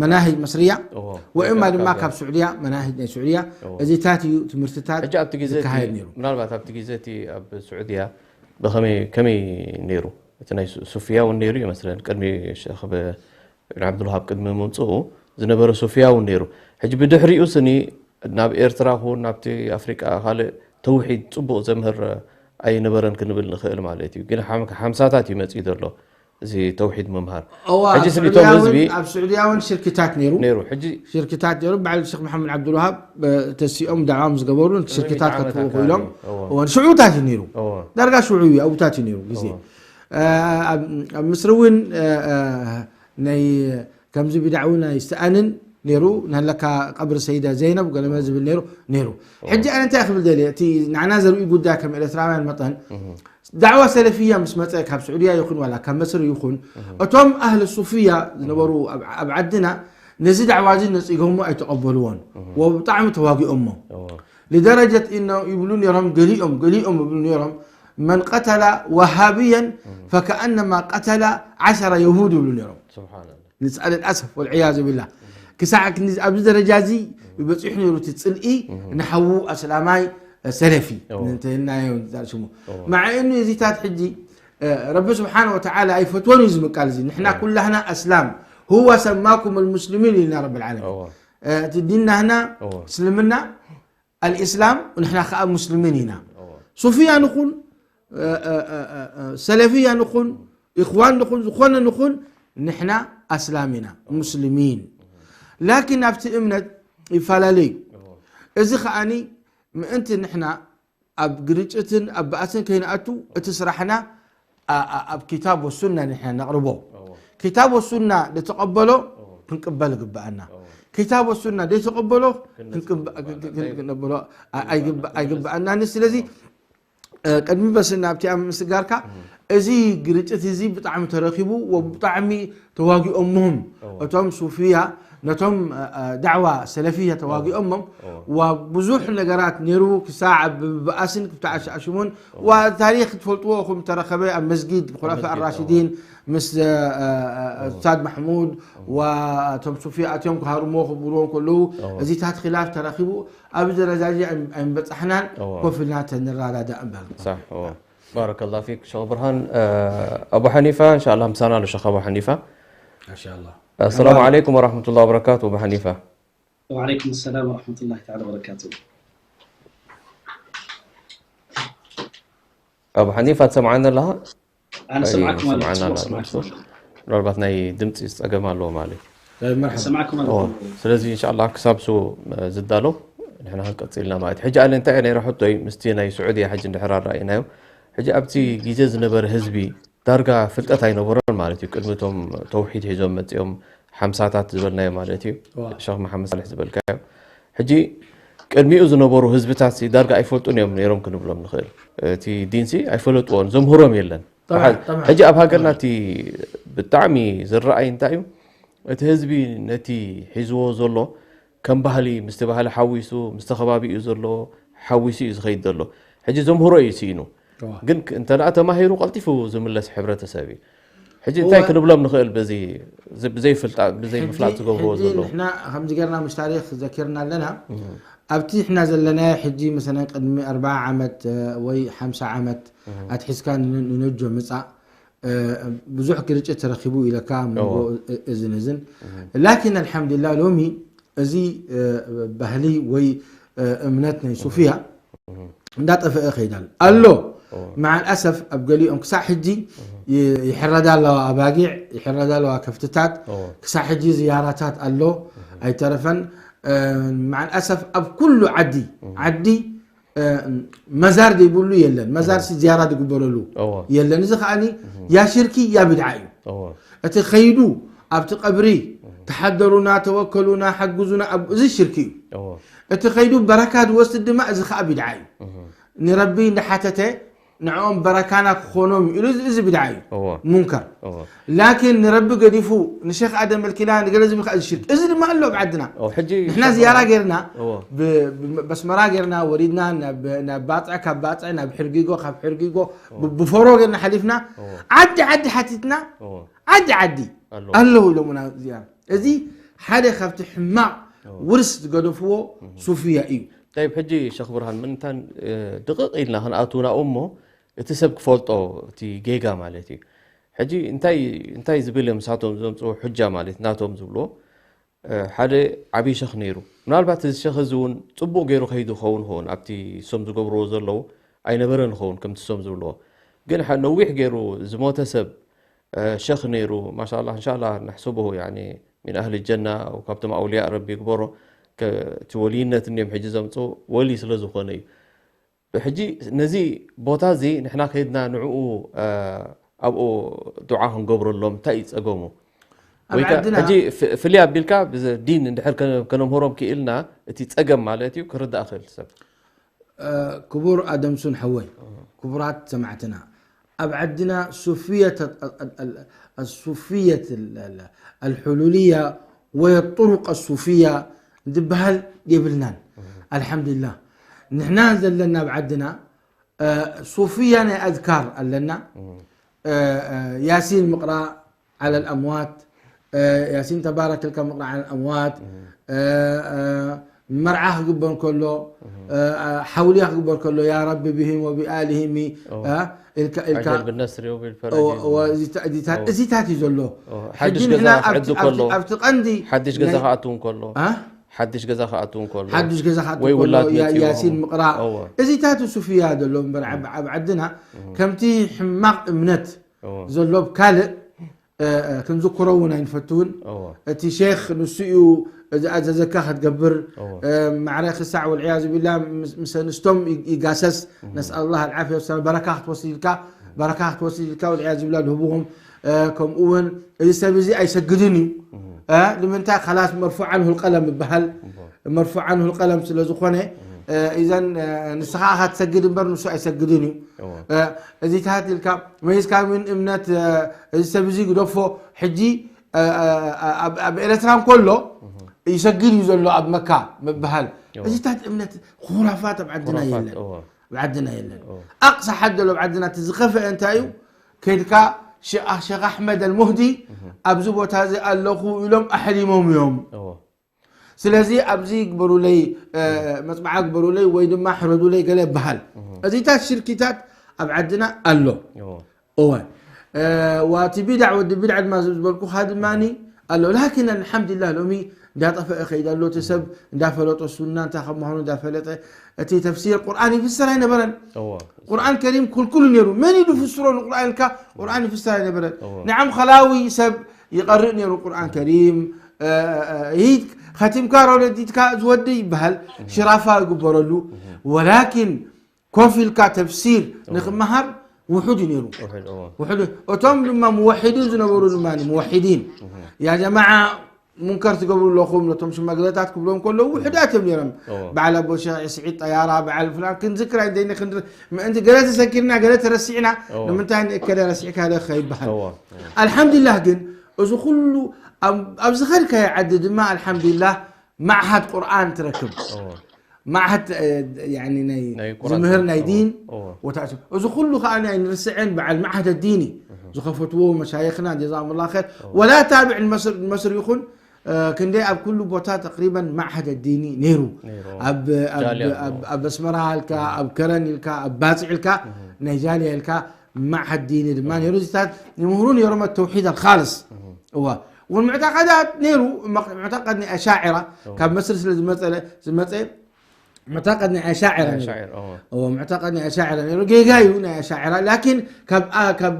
መናሂጅ መስርያ ወእማ ድማ ካብ ስዑድያ መናሂጅ ናይ ስዑድያ። እዚታት እዩ ትምህርትታት ዝካየድ ነይሩ። ምናልባት ኣብቲ ግዜ እቲ ኣብ ስዑድያ ብከመይ ከመይ ነይሩ? እቲ ናይ ሱፍያ እውን ነይሩ ይመስለን ቅድሚ ሸኽ ብን ዓብዱልሃብ ቅድሚ ምምፅኡ ዝነበረ ሱፍያ እውን ነይሩ። ሕጂ ብድሕሪኡ ስኒ ናብ ኤርትራ ኹን ናብቲ ኣፍሪቃ ካልእ ተውሒድ ፅቡቕ ዘምህር ኣይነበረን ክንብል ንኽእል ማለት እዩ። ግን ሓምሳታት እዩ መፅኡ ዘሎ እዚ ተውሒድ ምምሃር። ሕጂ ስኒቶም ህዝቢ ኣብ ስዑድያ እውን ሽርክታት ነይሩ ነይሩ። ሕጂ ሽርክታት ነይሩ። በዓል ሸክ መሓመድ ዓብዱልዋሃብ ተሲኦም ዳዕዋ ምስ ገበሩ ሽርክታት ከጥፍኡ ክኢሎም ሽዑታት እዩ ነይሩ። ዳርጋ ሽዑ እዩ ኣብታት እዩ ነይሩ ግዜ ኣብ ምስሪ እውን ናይ ከምዚ ቢድዓ እውን ኣይሰኣንን ነይሩ። ናለካ ቀብሪ ሰይዳ ዘይነብ ገለመ ዝብል ነይሩ ነይሩ። ሕጂ ኣነ እንታይ ክብል ደልየ፣ እቲ ንዓና ዘርኢ ጉዳይ ከም ኤርትራውያን መጠን ዳዕዋ ሰለፍያ ምስ መፀ ካብ ስዑድያ ይኹን ዋላ ካብ መስሪ ይኹን እቶም ኣህል ሱፍያ ዝነበሩ ኣብ ዓድና ነዚ ዳዕዋ እዚ ነፂጎሞ ኣይተቐበልዎን ወብጣዕሚ ተዋጊኦሞ። لدرجة إنه ይብሉ ነይሮም ገሊኦም ገሊኦም ይብሉ ነይሮም من قتل وهابيا فكأنما قتل عشر يهود ይብሉ ነይሮም። سبحان الله للأسف والعياذ بالله ክሳዕ ክንዲ ኣብዚ ደረጃ እዚ ይበፂሑ ነይሩ እቲ ፅልኢ ንሓዉ ኣስላማይ ሰለፊ ሽሙ مع إنه የዚታት ሕጂ ረቢ ስብሓን ወተዓላ ኣይፈትወን እዩ ዝምቃል እዚ ንሕና ኩላህና ኣስላም هو سماكم المسلمين ኢልና ረቢ العالمين እቲ ዲንና ህና እስልምና الإسلام ንሕና ከዓ ሙስሊሚን ኢና ሱፍያ ንኹን ሰለፍያ ንኹን ኢኽዋን ንኹን ዝኾነ ንኹን ንሕና ኣስላም ኢና ሙስሊሚን ላኪን ኣብቲ እምነት ይፈላለዩ እዚ ከዓኒ ምእንቲ ንሕና ኣብ ግርጭትን ኣብ ባእስን ከይንኣቱ እቲ ስራሕና ኣብ ኪታብ ወሱና ንሕና ነቕርቦ ኪታብ ወሱና ደተቐበሎ ክንቅበል ግብኣና ኪታብ ወሱና ደይተቐበሎ ክንቅበሎ ኣይግብኣናን ስለዚ ቅድሚ በስና ኣብቲ ኣብ ምስጋርካ እዚ ግርጭት እዚ ብጣዕሚ ተረኪቡ ወብጣዕሚ ተዋጊኦሞም እቶም ሱፍያ ነቶም ዳዕዋ ሰለፍያ ተዋጊኦሞም ብዙሕ ነገራት ነይሩ ክሳዕ ብበኣስን ክተዓሻሽሙን ታሪክ ትፈልጥዎ ኹም ተረከበ ኣብ መስጊድ ብኩላፋ ኣራሽዲን ምስ ስታድ ማሕሙድ እቶም ሱፍያ ኣትዮም ክሃርሞ ክብልዎ ከለዉ እዚታት ኪላፍ ተረኪቡ ኣብዚ ደረጃ እዚ ኣይምበፃሕናን ኮፍ ኢልና ተንረዳዳእ እምበር صح ባረከላ ፊክ ሸኽ ብርሃን ኣቡ ሓኒፋ እንሻላ ምሳና ኣሎ ሸኽ ኣቡ ሓኒፋ ማሻላ السلام عليكم ورحمة الله وبركاته أبو حنيفة وعليكم السلام ورحمة الله تعالى وبركاته أبو حنيفة تسمعنا لها أنا سمعكم سمعنا سمعكم ምናልባት ናይ ድምፂ ፀገም ኣለዎ ማለት سمعكم ስለዚ እንሻላ ክሳብ ሱ ዝዳሎ ንሕና ክንቀፅልና ማለት ሕጂ ኣነ እንታይ ነይረ ሕቶይ ምስቲ ናይ ስዑድያ ሕጂ እንድሕር ኣረኣይናዮ ሕጂ ኣብቲ ግዜ ዝነበረ ህዝቢ ዳርጋ ፍልጠት ኣይነበሮን ማለት እዩ ቅድሚ እቶም ተውሒድ ሒዞም መፂኦም ሓምሳታት ዝበልናዮ ማለት እዩ ሸክ መሓመድ ሳልሕ ዝበልካዮ ሕጂ ቅድሚኡ ዝነበሩ ህዝብታት ዳርጋ ኣይፈልጡን እዮም ነይሮም ክንብሎም ንኽእል እቲ ዲንሲ ኣይፈለጥዎን ዘምህሮም የለን ሕጂ ኣብ ሃገርና እቲ ብጣዕሚ ዝረኣይ እንታይ እዩ እቲ ህዝቢ ነቲ ሒዝዎ ዘሎ ከም ባህሊ ምስቲ ባህሊ ሓዊሱ ምስቲ ከባቢኡ ዘሎ ሓዊሱ እዩ ዝኸይድ ዘሎ ሕጂ ዘምህሮ እዩ ስኢኑ ግን እንተ ተማሂሩ ቀልጢፉ ዝምለስ ሕብረተሰብ እዩ ሕጂ እንታይ ክንብሎም ንኽእል በዚ ብዘይፍልጣ ብዘይምፍላጥ ዝገብርዎ ዘሎ ንሕና ከምዚ ገርና ምስ ታሪክ ዘኪርና ኣለና ኣብቲ ንሕና ዘለናዮ ሕጂ መሰለን ቅድሚ ኣርባ ዓመት ወይ ሓምሳ ዓመት ኣትሒዝካ ንነጆ ምፃእ ብዙሕ ግርጭት ተረኪቡ ኢለካ ኣብ መንጎ እዝን እዝን ላኪን ኣልሓምዱላ ሎሚ እዚ ባህሊ ወይ እምነት ናይ ሱፍያ እንዳጠፈአ ከይዳል ኣሎ መዓል ኣሰፍ ኣብ ገሊኦም ክሳዕ ሕጂ ይሕረዳ ኣለዋ ኣባጊዕ ይሕረዳ ኣለዋ ከፍትታት ክሳዕ ሕጂ ዝያራታት ኣሎ ኣይተረፈን መዓል ኣሰፍ ኣብ ኩሉ ዓዲ ዓዲ መዛር ዘይብሉ የለን መዛር ዝያራ ዝግበረሉ የለን እዚ ከዓኒ ያ ሽርኪ ያ ብድዓ እዩ እቲ ከይዱ ኣብቲ ቀብሪ ተሓደሩና ተወከሉና ሓግዙና እዚ ሽርኪ እዩ እቲ ከይዱ በረካ ዝወስድ ድማ እዚ ከዓ ቢድዓ እዩ ንረቢ እንዳሓተተ ንዕኦም በረካና ክኾኖም ኢሉ እዚ ብድዓ እዩ እዎ ሙንከር እዎ ላኪን ንረቢ ገዲፉ ንሸክ ኣደም ኣልኪላ ንገለ ዝብል ከኣ ሽርክ እዚ ድማ ኣሎ ኣብ ዓድና ኦ ሕጂ ንሕና ዝያራ ጌርና እዎ ብ- ብ- በስመራ ጌርና ወሪድና ናብ ናብ ባፅዕ ካብ ባፅዕ ናብ ሕርጊጎ ካብ ሕርጊጎ ብ- ብፎሮ ጌርና ሓሊፍና እዎ ዓዲ ዓዲ ሓቲትና እዎ ዓዲ ዓዲ ኣሎ ኣለዉ ኢሎምና ዝያራ እዚ ሓደ ካብቲ ሕማቕ ውርስ ዝገደፍዎ ሱፍያ እዩ طيب ሕጂ ሸኽ ብርሃን ምንታን ድቕቕ ኢልና ክንኣቱ ናብኡ እሞ እቲ ሰብ ክፈልጦ እቲ ጌጋ ማለት እዩ ሕጂ እንታይ እንታይ ዝብል እዮም ንሳቶም ዘምፅኡ ሕጃ ማለት ናቶም ዝብልዎ ሓደ ዓብዪ ሸኽ ነይሩ ምናልባት እዚ ሸኽ እዚ እውን ፅቡቕ ገይሩ ከይዱ ኸውን ኸውን ኣብቲ እሶም ዝገብርዎ ዘለዉ ኣይነበረን ኸውን ከምቲ እሶም ዝብልዎ ግን ነዊሕ ገይሩ ዝሞተ ሰብ ሸኽ ነይሩ ማሻላ እንሻላ ንሕስቡ ሚን ኣህሊ ጀና ካብቶም ኣውልያ ረቢ ይግበሮ እቲ ወልይነት እኒኦም ሕጂ ዘምፅኡ ወሊ ስለ ዝኾነ እዩ ሕጂ ነዚ ቦታ እዚ ንሕና ከይድና ንዕኡ ኣብኡ ዱዓ ክንገብረሎም እንታይ እዩ ፀገሙ ኣብ ወይ ከ- ዓድና ሕጂ ፍ- ፍልይ ኣቢልካ ብዘ- ዲን እንድሕር ከነ- ከነምህሮም ክኢልና እቲ ፀገም ማለት እዩ ክርዳእ ክእል ሰብ ክቡር ኣደምሱን ሓወይ ክቡራት ሰማዕትና ኣብ ዓድና ሱፍየት ሱፍየት ኣልሕሉልያ ወይ ጥሩቅ ሱፍያ ዝበሃል የብልናን ኣልሓምዱሊላህ ንሕና ዘለና ኣብ ዓድና ሱፍያ ናይ ኣዝካር ኣለና ያሲን ምቕራእ على الأموات ያሲን ተባረክ ኢልካ ምቕራእ على الأموات መርዓ ክግበር ከሎ ሓውልያ ክግበር ከሎ يا رب بهم وبآلهم ኢልካ ኢልካ عجل بالنصر وبالفرج እዚታት እዩ ዘሎ ሓድሽ ሕጂ ገዛ ንሕና ክዕዱ ኣብቲ- ከሎ ኣብቲ- ኣብቲ ቀንዲ ሓድሽ ገዛ ናይ- ክኣትው እንከሎ አ? ሓድሽ ገዛ ክኣትው እንከሎ ሓድሽ ገዛ ክኣቱ ወይ ከሎ ውላድ ያ- መፂኡ ያሲን ከሎ። ምቕራእ እወ። እዚታት ሱፍያ ዘሎ እምበር ኣብ ኣብ ዓድና ከምቲ ሕማቕ እምነት እወ። ዘሎ ኣብ ካልእ እ፣ እ፣ ክንዝክሮ እውን ኣይንፈትውን እወ። እቲ ሼክ ንሱ እዩ ዝኣዘዘካ ክትገብር እወ። እ፣ ማዕረ ክሳዕ ወልዕያዙ ቢላ ምስ- ምስ ኣንስቶም ይ- ይጋሰስ ነስኣል ላህ ኣልዓፍያ ወሰላም በረካ ክትወስድ ኢልካ በረካ ክትወስድ ኢልካ ወልዕያዙ ቢላ ድህብኹም እ፣ ከምኡ እውን እዚ ሰብ እዚ ኣይሰግድን እዩ እ፣ ንምንታይ ካላስ መርፉዕ ዓንሁ ልቀለም ይበሃል መርፉዕ ዓንሁ ልቀለም ስለ ዝኾነ እ፣ ኢዘን እ፣ ንስኻ ኢኻ ትሰግድ እምበር ንሱ ኣይሰግድን እዩ እወ። እ፣ እዚታት ኢልካ መይስካ ምን እምነት እ፣ እዚ ሰብ እዚ ግደፎ ሕጂ እ፣ እ፣ ኣብ ኣብ ኤርትራ እንከሎ ይሰግድ እዩ ዘሎ ኣብ መካ ምበሃል እዚታት እምነት ኩራፋት ኣብ ዓድና ኩራፋት የለን እወ። ኣብ ዓድና የለን ኣቕሳ ሓድ ዘሎ ኣብ ዓድና እቲ ዝኸፍአ እንታይ እዩ ከድካ ሸ- ሸኽ ኣሕመድ ኣልሙህዲ ኣብዚ ቦታ እዚ ኣለኹ ኢሎም ኣሕሊሞም እዮም እወ። ስለዚ ኣብዚ ግበሩለይ እ፣ መፅባዓ ግበሩለይ ወይ ድማ ሕረዱለይ ገለ ይበሃል እዚታት ሽርኪታት ኣብ ዓድና ኣሎ እወ። እወ እ፣ ዋቲ ቢድዕ ወዲ ቢድዕ ድማ ዝብ- ዝበልኩኻ ድማ ኣሎ ላኪን ኣልሓምዱሊላህ ሎሚ እንዳጠፈአ ከይድ ኣሎ እቲ ሰብ እንዳፈለጦ ሱና እንታይ ከም ምዃኑ እንዳፈለጠ እቲ ተፍሲር ቁርኣን ይፍስር ኣይነበረን እወ። ቁርኣን ከሪም ኩልኩሉ ነይሩ መን ኢሉ ፍስሮ ንቁርኣን ኢልካ ቁርኣን ይፍስር ኣይነበረን እወ። ንዓም ኸላዊ ሰብ ይቐርእ ነይሩ ቁርኣን ከሪም እ፣ እ፣ እ፣ ኸቲምካ ረዲትካ ዝወዲ ይበሃል ሽራፋ ይግበረሉ ወላኪን ኮፍ ኢልካ ተፍሲር ንክመሃር ውሑድ እዩ ነይሩ ውሕድ እወ። ውሕድ እቶም ድማ ሙወሒዲን ዝነበሩ ድማ ሙወሒዲን ያ ጀማዓ ሙንከር ትገብሩ ኣለኹም ነቶም ሽማግለታት ክብሎም ከለዉ ውሕዳት እዮም ነይሮም እወ። በዓል ኣቦ ሸ ስዒድ ጠያራ በዓል ፍላን ክንዝክር ኣይደይኒ ክንድ ምእንቲ ገለ ተሰኪርና ገለ ተረሲዕና እወ። ንምንታይ ንእከለ ረሲዕካ ደ ከይበሃል እወ። ኣልሓምዱሊላህ ግን እዚ ኩሉ ኣብ- ኣብ ዝኸድካዮ ዓዲ ድማ ኣልሓምዱሊላህ ማዕሃድ ቁርኣን ትረክብ እወ። ማዕሃድ እ፣ ያኒ ናይ ናይ ቁርኣን ዝምህር ናይ እወ፣ ዲን እወ። ወታእሲ እዚ ኩሉ ከዓ ናይ ንርስዕን በዓል ማዕሃድ ዲኒ ዝኸፈትዎ መሻይኽና ጀዛም ላ ር ወላ ታብዕ ንመስር ንመስር ይኹን እ፣ ክንደይ ኣብ ኩሉ ቦታ ተቅሪበን ማዕሃድ ዲኒ ነይሩ ነይሩ። ኣብ ኣብ- ጃልያ ኣብ- ኣብ ኣስመራ ኢልካ ኣብ ከረን ኢልካ ኣብ ባፅዕ ኢልካ ናይ ጃልያ ኢልካ ማዕሃድ ዲኒ ድማ ነይሩ እዚታት ይምህሩ ነይሮም ተውሒድ ኣልካልስ እዋ እውን ሙዕተቀዳት ነይሩ መቅ- ሙዕተቀድ ናይ ኣሻዕራ ካብ መስሪ ስለ ዝመፀ ዝመፀ ሙዕተቀድ ናይ ኣሻዕራ ነይሩ ሻዒር እወ። እዎ ሙዕተቀድ ናይ ኣሻዕራ ነይሩ ጌጋ እዩ ናይ ኣሻዕራ ላኪን ካብ ኣ- ካብ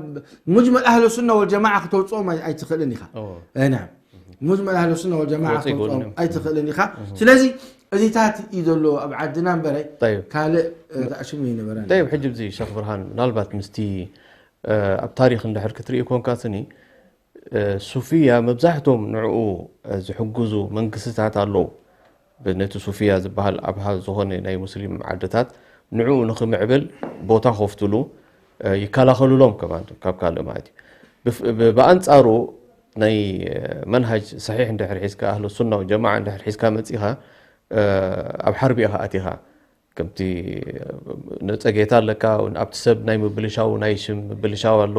ሙጅመል ኣህል ሱና ወልጀማዓ ክተውፅኦም ኣይ- ኣይትኽእልን ኢኻ እወ። እ፣ ናም ሙጅመል ኣህል ሱና ወልጀማዓ ክወፅእ ይኽእሉ ክተውፅኦም እዮም። ኣይትኽእልን ኢኻ ስለዚ እዚታት እዩ ዘሎ ኣብ ዓድና እምበረ طيب. ካልእ እ፣ ተኣሽሙ ይነበረን طيب ሕጂ ብዚ ሸኽ ብርሃን ምናልባት ምስቲ እ፣ ኣብ ታሪክ እንድሕር ክትርኢ ኮንካ ስኒ እ፣ ሱፍያ መብዛሕቶም ንዕኡ እ፣ ዝሕግዙ መንግስትታት ኣለዉ ብ- ነቲ ሱፍያ ዝበሃል ኣብሃ ዝኾነ ናይ ሙስሊም ዓድታት ንዕኡ ንክምዕብል ቦታ ከፍትሉ ይከላኸሉሎም ከማን ካብ ካልእ ማለት እዩ። ብኣንፃሩ ናይ መንሃጅ ሰሒሕ እንድሕር ሒዝካ ኣህሉ ሱና ወጀማዓ እንድሕር ሒዝካ መፂኻ ኣብ ሓርቢ ኢኻ ኣቲኻ። ከምቲ ነፀጌታ ኣለካ ኣብቲ ሰብ ናይ ምብልሻው ናይ ሽም ምብልሻው ኣሎ።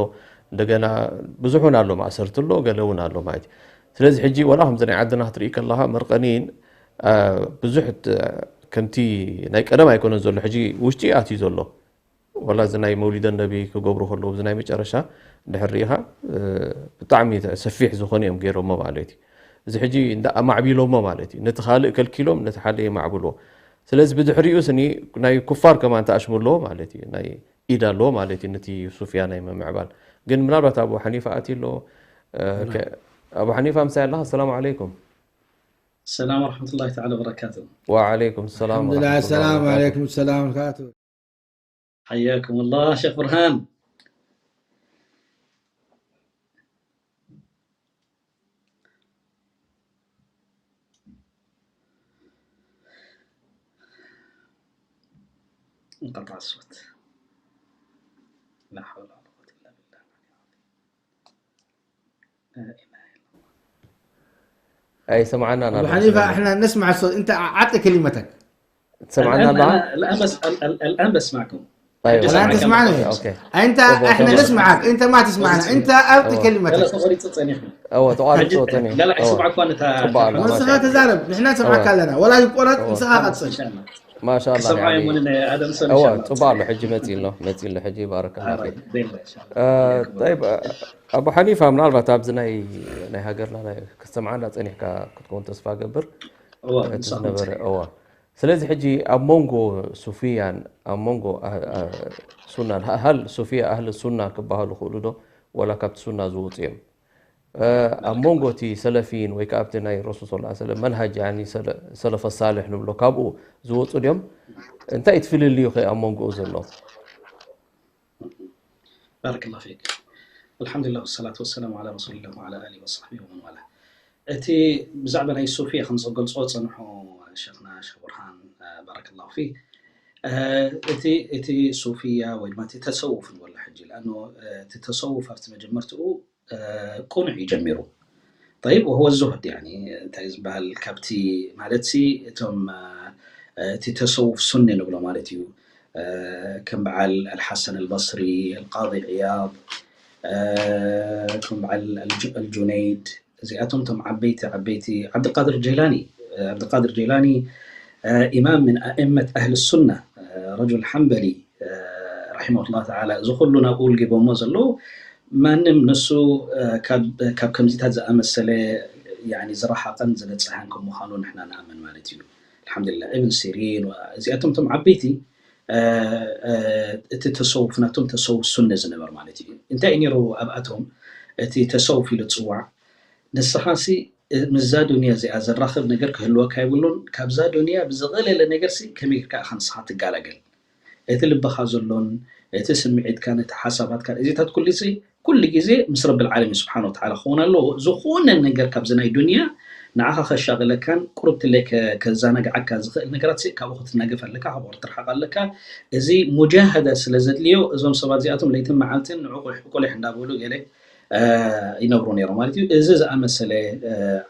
እንደገና ብዙሕ እውን ኣሎ ማእሰርቲ ኣሎ ገለ እውን ኣሎ ማለት እዩ። ስለዚ ሕጂ ወላ ከምዚ ናይ ዓድና ክትርኢ ከለኻ መርቀኒን ብዙሕ ከምቲ ናይ ቀደም ኣይኮነን ዘሎ ሕጂ ውሽጢ ኣትዩ ዘሎ። ወላ እዚ ናይ መውሊደ ነቢ ክገብሩ ከለዉ እዚ ናይ መጨረሻ እንድሕር ርኢኻ ብጣዕሚ ሰፊሕ ዝኾነ እዮም ገይሮሞ ማለት እዩ። እዚ ሕጂ እንዳ ኣማዕቢሎሞ ማለት እዩ። ነቲ ካልእ ከልኪሎም ነቲ ሓደ የማዕብልዎ። ስለዚ ብድሕሪኡ ስኒ ናይ ኩፋር ከማን ተኣሽሙ ኣለዎ ማለት እዩ። ናይ ኢድ ኣለዎ ማለት እዩ ነቲ ሱፍያ ናይ ምምዕባል። ግን ምናልባት ኣቡ ሓኒፋ ኣትዩ ኣሎ። ኣቡ ሓኒፋ ምሳይ ኣለኻ? ኣሰላሙ ዓለይኩም። السلام ورحمة الله تعالى وبركاته. وعليكم السلام ورحمة الله وبركاته. عليكم السلام ورحمة الله. حياكم الله شيخ برهان. انقطع الصوت. لا حول ولا قوة إلا بالله. ኣይሰማዕናን ኣሎ። حنيفة، احنا نسمع الصوت، انت اعطي كلمتك. ትሰማዕና ኣለኻ? الان بس الان بسمعكم. ولا انت تسمعني؟ اوكي. انت، احنا نسمعك، انت ما تسمعنا، انت اعطي كلمتك. ተቆሪፁ ፀኒሑ። እወ ተቋሪፁ ወጠኒ። لا لا يسمعك وانا ንስኻ ተዛረብ፣ ንሕና ንሰምዓካ ኣለና። ወላ ይቆረፅ ንስኻ ቀፅል። ማሻላ ሰማይ ሙን ኣደም ሰው እወ ኢንሻአላህ። ፅቡቅ ኣሎ። ሕጂ መፂ ኣሎ መፂ ኣሎ። ሕጂ ባረከላ ፊክ። ዜላ ኢንሻአላህ። ጠይብ፣ ኣቡ ሓኒፋ ምናልባት ኣብዚ ናይ ናይ ሃገርና ናይ ክትሰምዓና ፀኒሕካ ክትከውን ተስፋ ገብር። እወ እቲ ንሳኹም ዝነበረ ጸኒሑ። እዋ ስለዚ ሕጂ ኣብ መንጎ ሱፊያን ኣብ መንጎ ኣህ- ኣህ- ሱናን ሀ- ሀል ሱፊያ ኣህል ሱና ክበሃሉ ክእሉ ዶ ወላ ካብቲ ሱና ዝወፁ እዮም? እ፣ ኣብ መንጎ እቲ ሰለፊን ወይ ከዓ ኣብቲ ናይ ረሱል ስ ሰለም መንሃጅ ያኒ ሰለ- ሰለፈ ሳልሕ ንብሎ ካብኡ ዝወፁ ድዮም? እንታይ እቲ ፍልልዩ ከ ኣብ መንጎኡ ዘሎ? بارك الله فيك. الحمد لله والصلاة والسلام على رسول الله وعلى آله وصحبه ومن والاه. እቲ ብዛዕባ ናይ ሱፍያ ከም ዝገልጾ ጸንሑ ሸኽና ሸኽ ብርሃን ባረከላሁ ፊክ። እቲ እቲ ሱፍያ ወይ ድማ እቲ ተሰውፍ ንበሎ ሕጂ لأنه እቲ ተሰውፍ ኣብቲ መጀመርትኡ ቁኑዕ እዩ ጀሚሩ። طيب وهو الزهد يعني እንታይ ዝበሃል ካብቲ ማለት ሲ እቶም እቲ ተሰውፍ ሱኒ ንብሎ ማለት እዩ። ከም በዓል ኣልሓሰን ኣልበስሪ፣ ኣልቃዲ ዕያድ፣ ከም በዓል ኣልጁ- ኣልጁነይድ እዚኣቶም እቶም ዓበይቲ ዓበይቲ ዓብድልቃድር ጀይላኒ ዓብድልቃድር ጀይላኒ ኢማም ምን ኣእመት ኣህል ሱና ረጁል ሓንበሊ ረሒመሁላህ ተዓላ እዚ ኩሉ ናብኡ ልጊቦሞ ዘለዉ ማንም ንሱ ካብ ከምዚታት ዝኣመሰለ ዝረሓቐን ዝበፅሐን ከም ምዃኑ ንሕና ንኣምን ማለት እዩ። ኣልሓምዱሊላህ እብን ሲሪን እዚኣቶም እቶም ዓበይቲ እቲ ተሰውፍ ናቶም ተሰውፍ ሱነ ዝነበር ማለት እዩ። እንታይ እዩ ነይሩ ኣብኣቶም እቲ ተሰውፍ ኢሉ ዝፅዋዕ ንስኻሲ ምስዛ ዱንያ እዚኣ ዘራኽብ ነገር ክህልወካ የብሉን። ካብዛ ዱንያ ብዝቐለለ ነገር ሲ ከመይ ጌርካ ኢኻ ንስኻ ትጋላገል እቲ ልብኻ ዘሎን እቲ ስምዒትካን እቲ ሓሳባትካን እዚታት ኩሉ ሲ ኩሉ ግዜ ምስ ረብል ዓለሚን ስብሓን ወተዓላ ክኸውን ኣለዎ። ዝኾነ ነገር ካብዚ ናይ ዱንያ ንዓኻ ከሻቕለካን ቁርብ ትለይ ከ- ከዘናግዓካ ዝኽእል ነገራት ሲ ካብኡ ክትናገፍ ኣለካ፣ ካብኡ ክትርሓቕ ኣለካ። እዚ ሙጃሃዳ ስለ ዘድልዮ እዞም ሰባት እዚኣቶም ለይትን መዓልትን ንዑ ቁሊሕ ቁሊሕ እንዳበሉ ገለ ይነብሩ ነይሮም ማለት እዩ። እዚ ዝኣመሰለ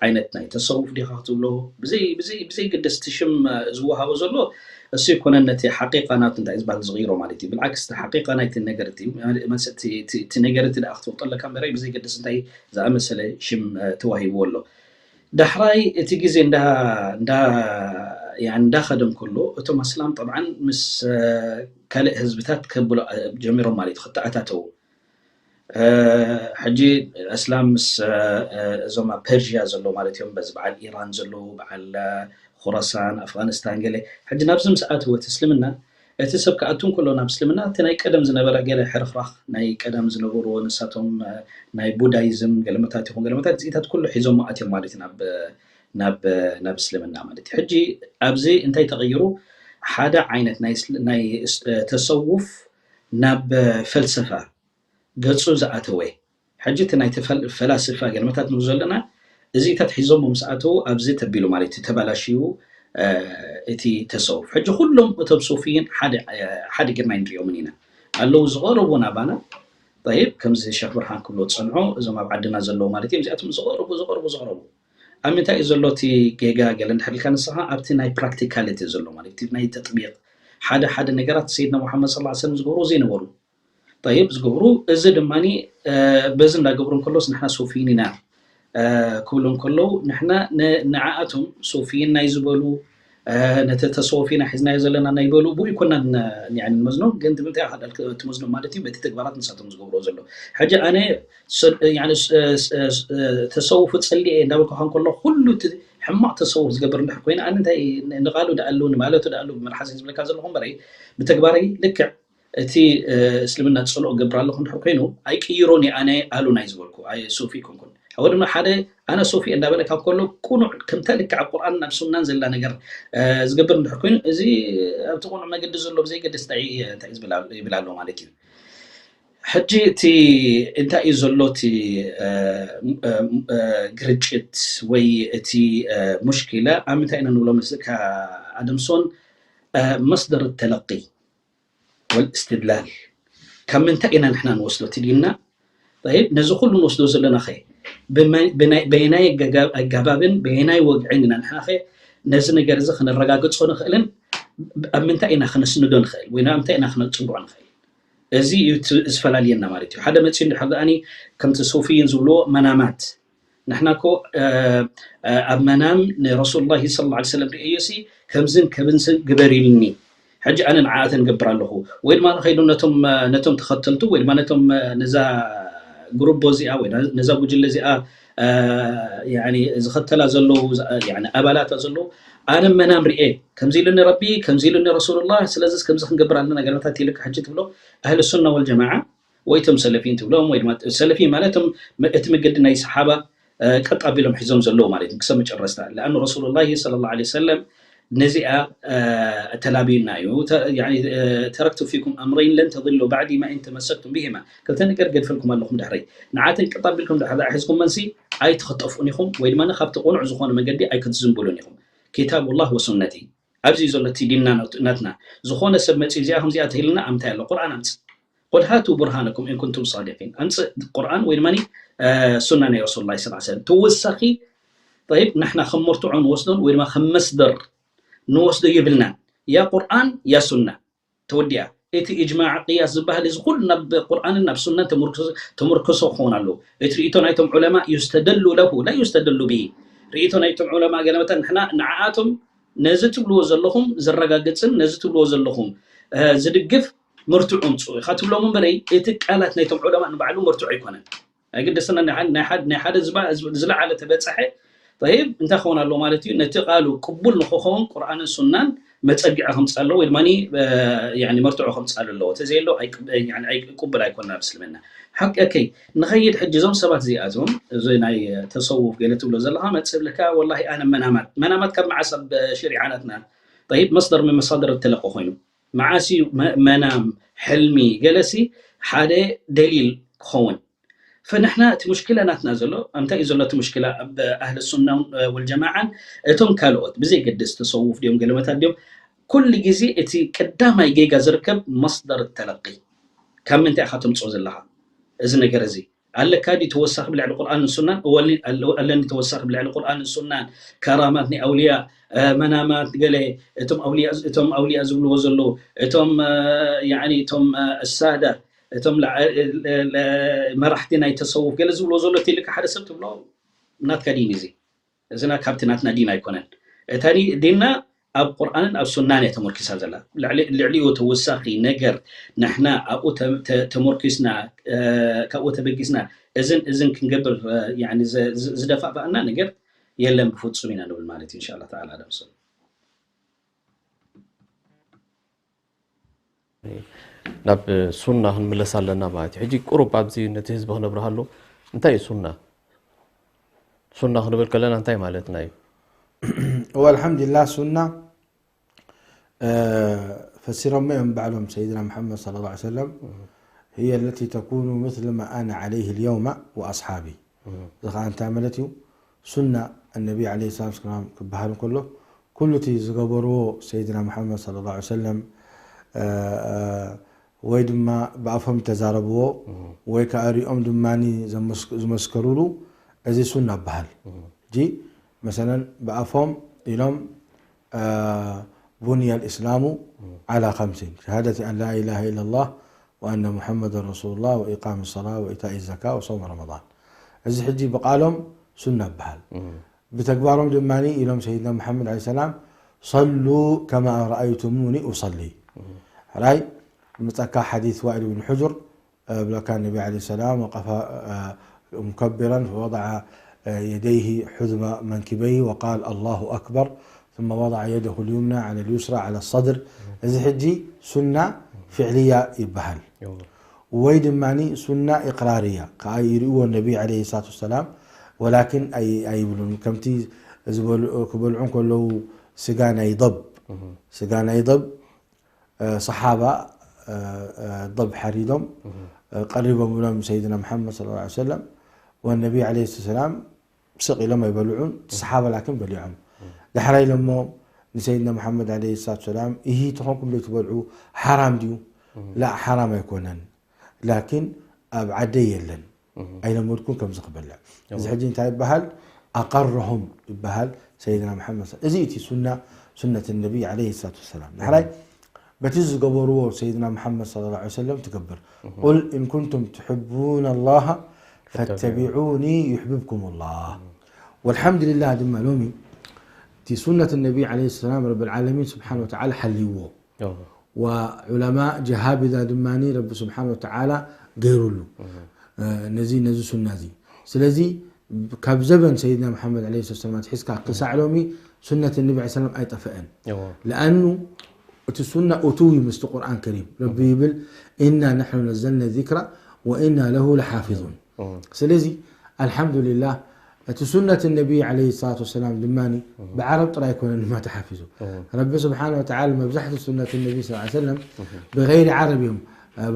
ዓይነት ናይ ተሰውፍ ዲኻ ክትብሎ ብዘይ ብዘይ ብዘይ ግድስ እቲ ሽም ዝወሃቦ ዘሎ እሱ ይኮነን ነቲ ሓቂቃ ናቱ እንታይ ዝበሃል ዝቕይሮ ማለት እዩ። ብልዓክስ እቲ ሓቂቃ ናይቲ ነገር እቲ መልሲ እቲ ነገር እቲ ደኣ ክትፈልጦ ኣለካ እምበራይ ብዘይ ግድስ እንታይ ዝኣመሰለ ሽም ተዋሂብዎ ኣሎ። ዳሕራይ እቲ ግዜ እንዳ እንዳ እንዳኸደ እንከሎ እቶም ኣስላም ጠብዓን ምስ ካልእ ህዝብታት ከብሎ ጀሚሮም ማለት እዩ ክተኣታተው ሕጂ እስላም ምስ እዞም ኣብ ፐርዥያ ዘለዉ ማለት እዮም በዚ በዓል ኢራን ዘለዉ በዓል ኹረሳን ኣፍጋኒስታን ገለ ሕጂ ናብዚ ምስ ኣተወ እቲ እስልምና እቲ ሰብ ክኣቱ እንከሎ ናብ እስልምና እቲ ናይ ቀደም ዝነበረ ገለ ሕርኽራኽ ናይ ቀደም ዝነበርዎ ንሳቶም ናይ ቡዳይዝም ገለመታት ይኹን ገለመታት እዚኢታት ኩሉ ሒዞሞ ኣትዮም ማለት እዩ ናብ ናብ ናብ እስልምና ማለት እዩ ሕጂ ኣብዚ እንታይ ተቐይሩ ሓደ ዓይነት ናይ ተሰውፍ ናብ ፈልሰፋ ገጹ ዝኣተወ ሕጂ እቲ ናይ ፈላስፋ ገለመታት ንብሎ ዘለና እዚኢታት ሒዞሞ ምስ ኣተዉ ኣብዚ ተቢሉ ማለት እዩ ተባላሽዩ እቲ ተሰውፍ ሕጂ ኩሎም እቶም ሱፍይን ሓደ ጌርና ንሪኦምን ኢና ኣለዉ ዝቐረቡ ናባና። ጠይብ፣ ከምዚ ሸክ ብርሃን ክብሎ ዝጸንዖ፣ እዞም ኣብ ዓድና ዘለዉ ማለት እዮም። እዚኣቶም ዝቐረቡ ዝቐረቡ ዝቐረቡ ኣብ ምንታይ እዩ ዘሎ እቲ ጌጋ? ገለ እንድሕር ኢልካ ንስኻ ኣብቲ ናይ ፕራክቲካሊቲ ዘሎ ማለት እቲ ናይ ተጥቢቕ ሓደ ሓደ ነገራት ሰይድና ሙሓመድ ሰለላሁ ዐለይሂ ወሰለም ዝገብሩ ዘይነበሩ ጠይብ ዝገብሩ። እዚ ድማ በዚ እንዳገብሩ እንከሎስ ንሕና ሶፊይን ኢና ክብሉ እንከለዉ ንሕና ንዓኣቶም ሶፊይን ናይ ዝበሉ ነቲ ተሰውፍ ኢና ሒዝናዮ ዘለና ናይ በሉ ብኡ ይኮና ንመዝኖም። ግን ምንታይ ትመዝኖም ማለት እዩ በቲ ተግባራት ንሳቶም ዝገብርዎ ዘሎ። ሕጂ ኣነ ተሰውፉ ጸሊኤ እንዳበልኩ ከንከሎ ኩሉ እቲ ሕማቕ ተሰውፍ ዝገብር እንድሕር ኮይነ ኣነ እንታይ ንቓሉ ደኣሉ ንማለቱ ደኣሉ ብመልሓስ ዝብለካ ዘለኹ እምበረይ ብተግባረይ ልክዕ እቲ እስልምና ዝጸልኦ ገብር ኣለኹ እንድሕር ኮይኑ ኣይቅይሮን እየ ኣነ ኣሉ ናይ ዝበልኩ ኣይ ሱፊ ኣይኮንኩን። ሓወ ድማ ሓደ ኣነ ሱፊ እንዳበለ ካብ ከሎ ቁኑዕ ከምታ ልክዕ ኣብ ቁርኣን ናብ ሱናን ዘላ ነገር ዝገብር እንድሕር ኮይኑ እዚ ኣብቲ ቁኑዕ መገዲ ዘሎ ብዘይገደስ እንታይ እንታይ ዝብል ኣሎ- ይብል ኣሎ ማለት እዩ። ሕጂ እቲ እንታይ እዩ ዘሎ እቲ ግርጭት ወይ እቲ ሙሽኪላ ኣብ ምንታይ ኢና ንብሎ መስልካ ኣደምሶን መስደር ተለቂ ወልእስትድላል ካብ ምንታይ ኢና ንሕና ንወስዶ እቲ ዲንና? ጠይብ ነዚ ኩሉ ንወስዶ ዘለና ኸ በየናይ ኣጋባብን በየናይ ወግዕን ኢና ንሕና ኸ ነዚ ነገር እዚ ክነረጋግጾ ንኽእልን ኣብ ምንታይ ኢና ክነስንዶ ንኽእል ወይ ናብ ምንታይ ኢና ክነፅግዖ ንኽእል? እዚ እዩ እቲ ዝፈላልየና ማለት እዩ። ሓደ መፂኡ እንድሕር ደኣኒ ከምቲ ሱፊይን ዝብልዎ መናማት ንሕና እኮ ኣብ መናም ንረሱሉላሂ ሰለላሁ ዐለይሂ ወሰለም ርእየዮ ሲ ከምዝን ከምዝን ግበር ኢሉኒ። ሕጂ ኣነ ንዓኣተን ገብር ኣለኹ ወይ ድማ ንኸይዱ ነቶም ነቶም ተኸተልቱ ወይ ድማ ነቶም ነዛ ግሩቦ እዚኣ ወይ ነዛ ጉጅለ እዚኣ ዝኸተላ ዘለዉ ኣባላታ ዘለዉ ኣነ መናም ርኤ ከምዚ ኢሉኒ ረቢ ከምዚ ኢሉኒ ረሱሉላህ ስለዚስ ከምዚ ክንገብር ኣለና ገለመታት ኢልካ ሕጂ ትብሎ ኣህል ሱና ወልጀማዓ ወይ እቶም ሰለፊን ትብሎም ወይ ድማ ሰለፊን ማለት እቶም እቲ መገዲ ናይ ሰሓባ ቀጥ ኣቢሎም ሒዞም ዘለዉ ማለት እዩ ክሰብ መጨረስታ ለኣኑ ረሱሉላሂ ሰለላሁ ዐለይሂ ወሰለም ነዚኣ ተላብዩና እዩ ተረክቱ ፊኩም ኣምረይን ለን ተضلوا بعدي ما إن تمسكتم بهما ክልተ ነገር ገድፈልኩም ኣለኹም ድሕረይ ንዓተን ቀጥ ኣቢልኩም ድሕር ሒዝኩም መንሲ ኣይትኽጠፍኡን ኢኹም ወይ ድማ ካብቲ ቁኑዕ ዝኾነ መገዲ ኣይክትዝንብሉን ኢኹም ኪታቡላህ ወሱነቲ ኣብዚ ዘሎ እቲ ዲንና ናትና ዝኾነ ሰብ መፂኡ እዚኣ ከምዚኣ ተሂልና ኣምታይ ኣሎ ቁርኣን ኣምፅእ قل هاتوا برهانكم إن كنتم صادقين ኣምፅእ ቁርኣን ወይ ድማ ሱና ናይ ረሱል ላ ስ ሰለም ተወሳኺ طيب ንሕና ከም መርትዖ ንወስዶን ወይ ድማ ከም መስደር ንወስዶ የብልናን ያ ቁርኣን ያ ሱና ተወዲኣ እቲ እጅማዕ ቅያስ ዝበሃል እዚ ኩሉ ናብ ቁርኣንን ናብ ሱናን ተመርክሶ ክኸውን ኣለዎ እቲ ርእቶ ናይቶም ዑለማ ዩስተደሉ ለሁ ላ ዩስተደሉ ብሂ ርእቶ ናይቶም ዑለማ ገለመታ ንሕና ንዓኣቶም ነዚ ትብልዎ ዘለኹም ዘረጋግፅን ነዚ ትብልዎ ዘለኹም ዝድግፍ መርትዑ ኣምፅኡ ኢኻ ትብሎም እምበረይ እቲ ቃላት ናይቶም ዑለማ ንባዕሉ መርትዑ ኣይኮነን ኣይግደሰና ናይ ሓደ ዝለዓለ ተበፀሐ ይብ እንታይ ክኸውን ኣለዎ ማለት እዩ ነቲ ቃሉ ቅቡል ንክኸውን ቁርኣንን ሱናን መፀግዒ ከምፅእ ኣለዎ ወይ ድማ መርትዑ ከምፅእ ኣለዎ ተዘየሎ ቅቡል ኣይኮና ኣብ እስልምና ሓቂ ከይ ንኸይድ ሕጂ እዞም ሰባት እዚኣቶም እዚ ናይ ተሰውፍ ገለ ትብሎ ዘለካ መፅእ ብለካ ወላ ኣነ መናማት መናማት ካብ መዓስ ኣብ ሸሪዓናትና ይብ መስደር መሳደር ተለቆ ኮይኑ መዓስ እዩ መናም ሕልሚ ገለሲ ሓደ ደሊል ክኸውን ፈንሕና እቲ ሙሽኪላ ናትና ዘሎ እንታይ እዩ ዘሎ እቲ ሙሽኪላ ኣብ ኣህል ሱና ወልጀማዓን እቶም ካልኦት ብዘይ ገደስ ተሰውፍ ድዮም ገለመታት ድዮም ኩሉ ግዜ እቲ ቀዳማይ ጌጋ ዝርከብ መስደር ተለቂ ካብ ምንታይ ኢኻ ተምፅኦ ዘለኻ እዚ ነገር እዚ ኣለካ ድዩ ተወሳኺ ብልዕሊ ቁርኣን ሱናን ኣለኒ ተወሳኺ ብልዕሊ ቁርኣን ሱናን ከራማት ናይ ኣውልያ መናማት ገለ እቶም ኣውልያ ዝብልዎ ዘለዉ እቶም እቶም እሳዳ እቶም መራሕቲ ናይ ተሰውፍ ገለ ዝብልዎ ዘሎ ኢልካ ሓደ ሰብ ትብሎ ናትካ ዲን እዚ እዚና ካብቲ ናትና ዲን ኣይኮነን እታ ዲንና ኣብ ቁርኣንን ኣብ ሱናን እያ ተመርኪሳ ዘላ ልዕሊኡ ተወሳኺ ነገር ንሕና ኣብኡ ተመርኪስና ካብኡ ተበጊስና እዝን እዝን ክንገብር ዝደፋፋእና ነገር የለን ብፍፁም ኢና ንብል ማለት እዩ እንሻላ ተዓላ ደምስሉ ናብ ሱና ክንምለስ ኣለና ማለት እዩ ሕጂ ቁሩብ ኣብዚ ነቲ ህዝቢ ክነብርሃሉ እንታይ እዩ ሱና ሱና ክንብል ከለና እንታይ ማለትና እዩ والحمد لله ሱና ፈሲሮሞ እዮም ባዕሎም ሰይድና መሓመድ صلى الله عليه وسلم هي التي تكون مثل ما أنا عليه اليوم وأصحابي እዚ ከዓ እንታይ ማለት እዩ ሱና النبي عليه الصلاة والسلام ክበሃል እንከሎ ኩሉ እቲ ዝገበርዎ ሰይድና መሓመድ صلى الله عليه وسلم ወይ ድማ ብኣፎም ዝተዛረብዎ ወይ ከዓ ሪኦም ድማ ዝመስከሩሉ፣ እዚ ሱና ይበሃል። ጂ መሰለን ብኣፎም ኢሎም ቡንያ ልእስላሙ ዓላ ከምሲን ሸሃደቲ ኣን ላ ኢላሃ ኢላ ላህ ወኣነ ሙሐመድ ረሱሉ ላህ ወኢቃም ሰላ ወኢታኢ ዘካ ወሰውም ረመዳን፣ እዚ ሕጂ ብቃሎም ሱና ይበሃል። ብተግባሮም ድማ ኢሎም ሰይድና መሓመድ ለ ሰላም ሰሉ ከማ ረኣይቱሙኒ ኡሰሊ። ሕራይ ምፀካ ሓዲስ ዋኢል ብን ሕጁር ብለካ ነቢ ለ ሰላም ወቀፋ ሙከቢረን ወضع يديه حذو منكبيه وقال الله أكبر ثم وضع يده اليمنى على اليسرى على الصدر። እዚ ሕጂ ሱና ፍዕልያ ይበሃል። ወይ ድማ ሱና ኢቅራርያ ከዓ ይርእዎ ነቢ ለ ሰላት ወሰላም ወላኪን ኣይብሉን ከምቲ ክበልዑ ከለዉ ስጋ ናይ ضب ስጋ ናይ ضب ሰሓባ ضب ሓሪዶም ቀሪቦም ብሎም ሰይድና መሓመድ ለ ሰለም ወነቢ ለ ሰላም ስቕ ኢሎም ኣይበልዑን። እቲ ሰሓባ ላኪን በሊዖም ዳሕራይ ኢሎሞ ንሰይድና መሓመድ ለ ሰላት ሰላም ይሂ ተኾንኩም ዘይትበልዑ ሓራም ድዩ? ላ ሓራም ኣይኮነን ላኪን ኣብ ዓደይ የለን ኣይለመድኩን ከምዚ ክበልዕ። እዚ ሕጂ እንታይ ይበሃል? ኣቀረሆም ይበሃል ሰይድና መሓመድ። እዚ እቲ ሱና ሱነት ነቢ ለ ሰላት ወሰላም ዳሕራይ በቲ ዝገበርዎ ሰይድና መሓመድ صلى الله عليه وسلم ትገብር ቁል ኢን ኩንቱም ትሕቡና ላሃ ፈተቢዑኒ ዩሕብብኩም ላህ። ወልሓምዱሊላህ ድማ ሎሚ እቲ ሱነት ነቢ ለ ሰላም ረቢ ልዓለሚን ስብሓን ወተዓላ ሓልይዎ ወዑለማ ጀሃቢዛ ድማ ረቢ ስብሓን ወተዓላ ገይሩሉ ነዚ ነዚ ሱና እዚ። ስለዚ ካብ ዘበን ሰይድና መሓመድ ለ ሰላም ኣትሒዝካ ክሳዕ ሎሚ ሱነት ነቢ ለ ሰላም ኣይጠፈአን። ለኣኑ እቲ ሱና እቱው እዩ ምስቲ ቁርኣን ከሪም። ረቢ ይብል ኢና ናሕኑ ነዘልና ዚክራ ወኢና ለሁ ለሓፊዙን። ስለዚ ኣልሓምዱሊላህ እቲ ሱነት ነቢ ለ ሰላት ወሰላም ድማ ብዓረብ ጥራይ ኣይኮነን ድማ ተሓፊዙ። ረቢ ስብሓን ወተዓላ መብዛሕትኡ ሱነት ነቢ ስ ሰለም ብገይሪ ዓረብ እዮም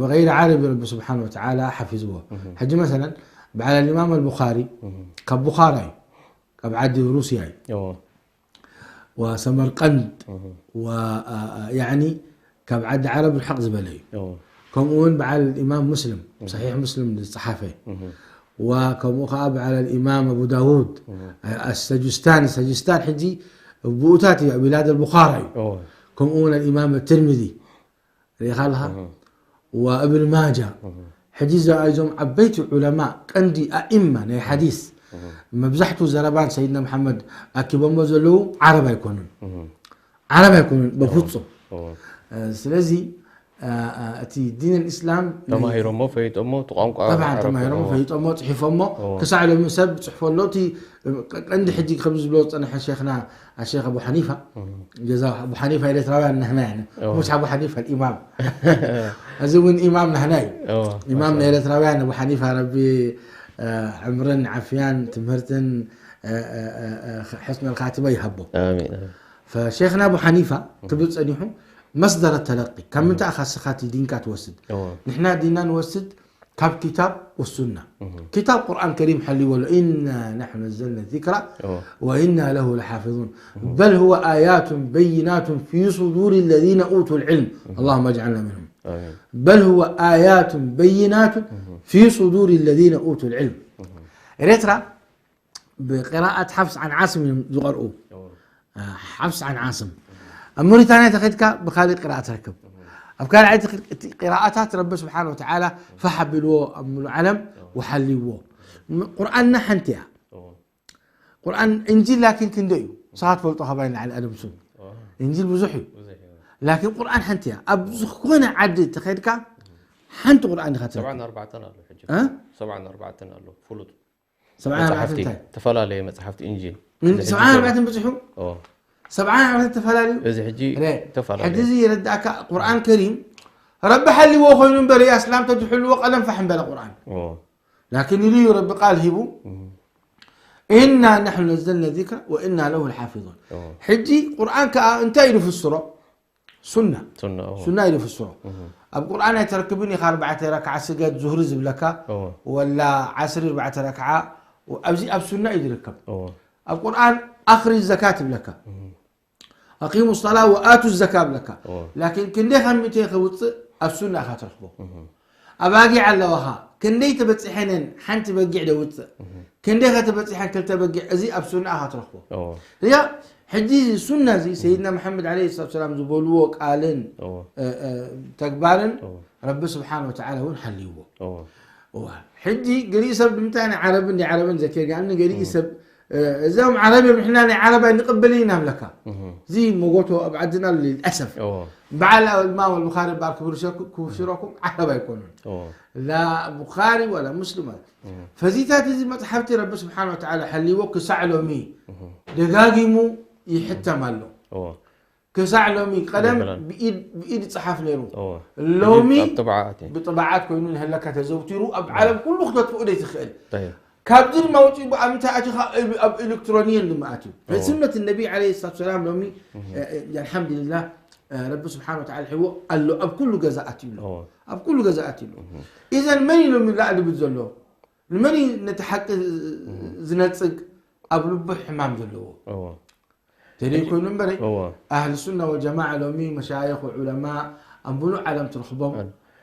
ብገይሪ ዓረብ እዩ ረቢ ስብሓን ወተዓላ ሓፊዝዎ። ሕጂ መሰለን በዓል ልኢማም ኣልቡኻሪ ካብ ቡኻራ እዩ ካብ ዓዲ ሩስያ እዩ ወሰመርቀንድ ያኒ ካብ ዓዲ ዓረብ ርሕቕ ዝበለ እዩ። ከምኡ እውን በዓል ኢማም ሙስልም ሰሒሕ ሙስልም ዝፀሓፈ ወከምኡ ከዓ በዓል ኢማም ኣቡ ዳውድ ኣሰጅስታን ሰጅስታን ሕጂ ብኡታት እዩ ቢላድ ኣልቡኻራ እዩ። ከምኡ እውን ኣልኢማም ትርሚዚ ርኢኻ ኣለኻ ወእብን ማጃ ሕጂ እዛ እዞም ዓበይቲ ዑለማ ቀንዲ ኣኢማ ናይ ሓዲስ መብዛሕትኡ ዘረባን ሰይድና መሓመድ ኣኪቦሞ ዘለዉ ዓረብ ኣይኮኑን ዓረብ ኣይኮኑን በፍፁም። ስለዚ እቲ ዲን ልእስላም ተማሂሮሞ ፈይጦሞ እቲ ቋንቋ ተማሂሮሞ ፈይጦሞ ፅሒፎሞ ክሳዕ ሎሚ ሰብ ፅሕፎ ኣሎ። እቲ ቀንዲ ሕጂ ከምዚ ዝብሎ ዝፀንሐ ሸይኽና ኣሸይኽ ኣቡ ሓኒፋ ጀዛ ኣቡ ሓኒፋ ኤርትራውያን ናህና ያነ ሙሽ ኣቡ ሓኒፋ ኢማም እዚ እውን ኢማም ናህና እዩ። ኢማም ናይ ኤርትራውያን ኣቡ ሓኒፋ ረቢ ዕምርን ዓፍያን ትምህርትን ሕስነል ካቲማ ይሃቦ። ፈሼኽና ኣቡ ሓኒፋ ክብል ጸኒሑ መስደረ ተለቂ ካብ ምንታይ ኢኻ ስኻ እቲ ዲንካ ትወስድ? ንሕና ዲንና ንወስድ ካብ ኪታብ ወሱና። ኪታብ ቁርኣን ከሪም ሓልይዎ ኣሎ ኢና ናሕኑ ነዘልና ዚክራ ወኢና ለሁ ለሓፊዙን በል ሁወ ኣያቱን በይናቱን ፊ ሱዱሪ ለዚነ ኡቱ ልዕልም ኣላሁመ ኣጅዓልና ምንሁም በል ሁወ ኣያቱን በይናቱን ፊ ሱዱሪ ለዚነ ኡቱ ልዕልም። ኤርትራ ብቅራኣት ሓፍስ ዓን ዓስም እዮም ዝቐርኡ። ሓፍስ ዓን ዓስም ኣብ ሞሪታንያ ተኸድካ ብካሊእ ቅራኣት ትረክብ። ኣብ ካልኣይ እቲ ቅራኣታት ረቢ ስብሓን ወተዓላ ፋሕ ኣቢልዎ ኣብ ሙሉእ ዓለም ወሓልይዎ። ቁርኣንና ሓንቲ እያ። ቁርኣን እንጂል ላኪን ክንደይ እዩ? ንስኻ ትፈልጦ ካባይ ንላዕሊ ኣደምሱ። እንጂል ብዙሕ እዩ። ላኪን ቁርኣን ሓንቲ እያ። ኣብ ዝኾነ ዓዲ ተኸድካ ሓንቲ ቁርኣን ኢኻ ትረክብ። ሰብዓን ኣርባዕተን ኣሎ ሕጂ። እ? ሰብዓን ኣርባዕተን ኣሎ ፍሉጥ። ሰብዓን ኣርባዕተን መጽሓፍቲ እንታይ? ተፈላለየ መጽሓፍቲ እንጂል። ምን እዚ ሕጂ ሰብዓን ኣርባዕተን በጺሑ? ኦ። ሰብዓን ኣርባዕተን ተፈላለዩ? እዚ ሕጂ ረ-፣ ተፈላለየ። ሕጂ እዚ ይረዳእካ ቁርኣን ከሪም ረቢ ሓልዎ ኮይኑ እምበር ኣስላም ተዝሕልዎ ቀደም ፋሕ እምበለ ቁርኣን። ኦ። ላኪን ኢሉ እዩ ረቢ ቃል ሂቡ። እም። ኢና ናሕኑ ነዘልና ዚክራ ወኢና ለሁ ለሓፊዙን። ኦ። ሕጂ ቁርኣን ከኣ እንታይ ኢሉ ፍስሮ? ሱና። ሱና፣ እዎ። ሱና ኢሉ ፍስሮ። እህ። ኣብ ቁርኣን ኣይተረክብን ኢኻ ኣርባዕተ ረክዓ ስገድ ዙህሪ ዝብለካ፣ እዎ። ወላ ዓስሪ ኣርባዕተ ረክዓ፣ ኣብዚ ኣብ ሱና እዩ ዝርከብ። እዎ። ኣብ ቁርኣን ኣኽሪ ዘካት ይብለካ። እህ። ኣቂሙ ሰላ ወኣቱ ዘካ ይብለካ። እዎ። ላኪን ክንደይ ካብ ሚእቲ ከውፅእ ኣብ ሱና ኢኻ ትረኽቦ። ኣባጊዕ ኣለዋኻ፣ ክንደይ ተበጺሐን እየን ሓንቲ በጊዕ ደውጽእ፣ ክንደይ ከተበጺሐን ክልተ በጊዕ፣ እዚ ኣብ ሱና ኢኻ ትረኽቦ። እያ። ሕጂ እዚ ሱና እዚ ሰይድና መሓመድ ዓለይሂ ሰላቱ ሰላም ዝበልዎ ቃልን ተግባርን ረቢ ስብሓን ወተዓላ እውን ሓልይዎ። እዋ፣ ሕጂ ገሊኡ ሰብ ንምንታይ ናይ ዓረብን ናይ ዓረብን ዘኬርጋኒ ገሊኡ ሰብ እዞም ዓረብ እዮም ንሕና ናይ ዓረብ ኣይንቕበልን ኢና ብለካ። እዚ መጎቶ ኣብ ዓድና ኣሎ ልልኣሰፍ። በዓል ኢማም ኣልቡኻሪ ባር ክብርሸኩ- ክብሽረኩም ዓረብ ኣይኮኑን። ላ ቡኻሪ ወላ ሙስሊም። ፈዚታት እዚ መፅሓፍቲ ረቢ ስብሓን ወተዓላ ሓልይዎ ክሳዕ ሎሚ ደጋጊሙ ይሕተም ኣሎ። ክሳዕ ሎሚ ቀደም ብኢድ ብኢድ ይፅሓፍ ነይሩ። ሎሚ ኣብ ጥብዓት እዩ። ብጥብዓት ኮይኑ ንህለካ ተዘውቲሩ ኣብ ዓለም ኩሉ ክተጥፍኡ ደይ ትኽእል። ጠይብ። ካብዚ ድማ ውፅኡ ብኣምንታይ ኣትዩ ካብ ኣብ ኤሌክትሮኒየን ድማ ኣትዩ። እዎ። ስነት ነቢ ዓለይሂ ሰላቱ ሰላም ሎሚ ኣልሓምዱሊላህ ረቢ ስብሓን ወተዓላ ሒዎ ኣሎ ኣብ ኩሉ ገዛ ኣትዩ ኣሎ። እዎ። ኣብ ኩሉ ገዛ ኣትዩ ኣሎ። ኢዘን መን እዩ ሎሚ ላዕሊ ብል ዘሎ? ንመን እዩ ነቲ ሓቂ ዝነፅግ? ኣብ ልቡ ሕማም ዘለዎ። እዎ። ተደይ ኮይኑ እምበረ እዎ። ኣህል ሱና ወልጀማዓ ሎሚ መሻይኽ ዑለማ ኣብ ሙሉእ ዓለም ትረኽቦም።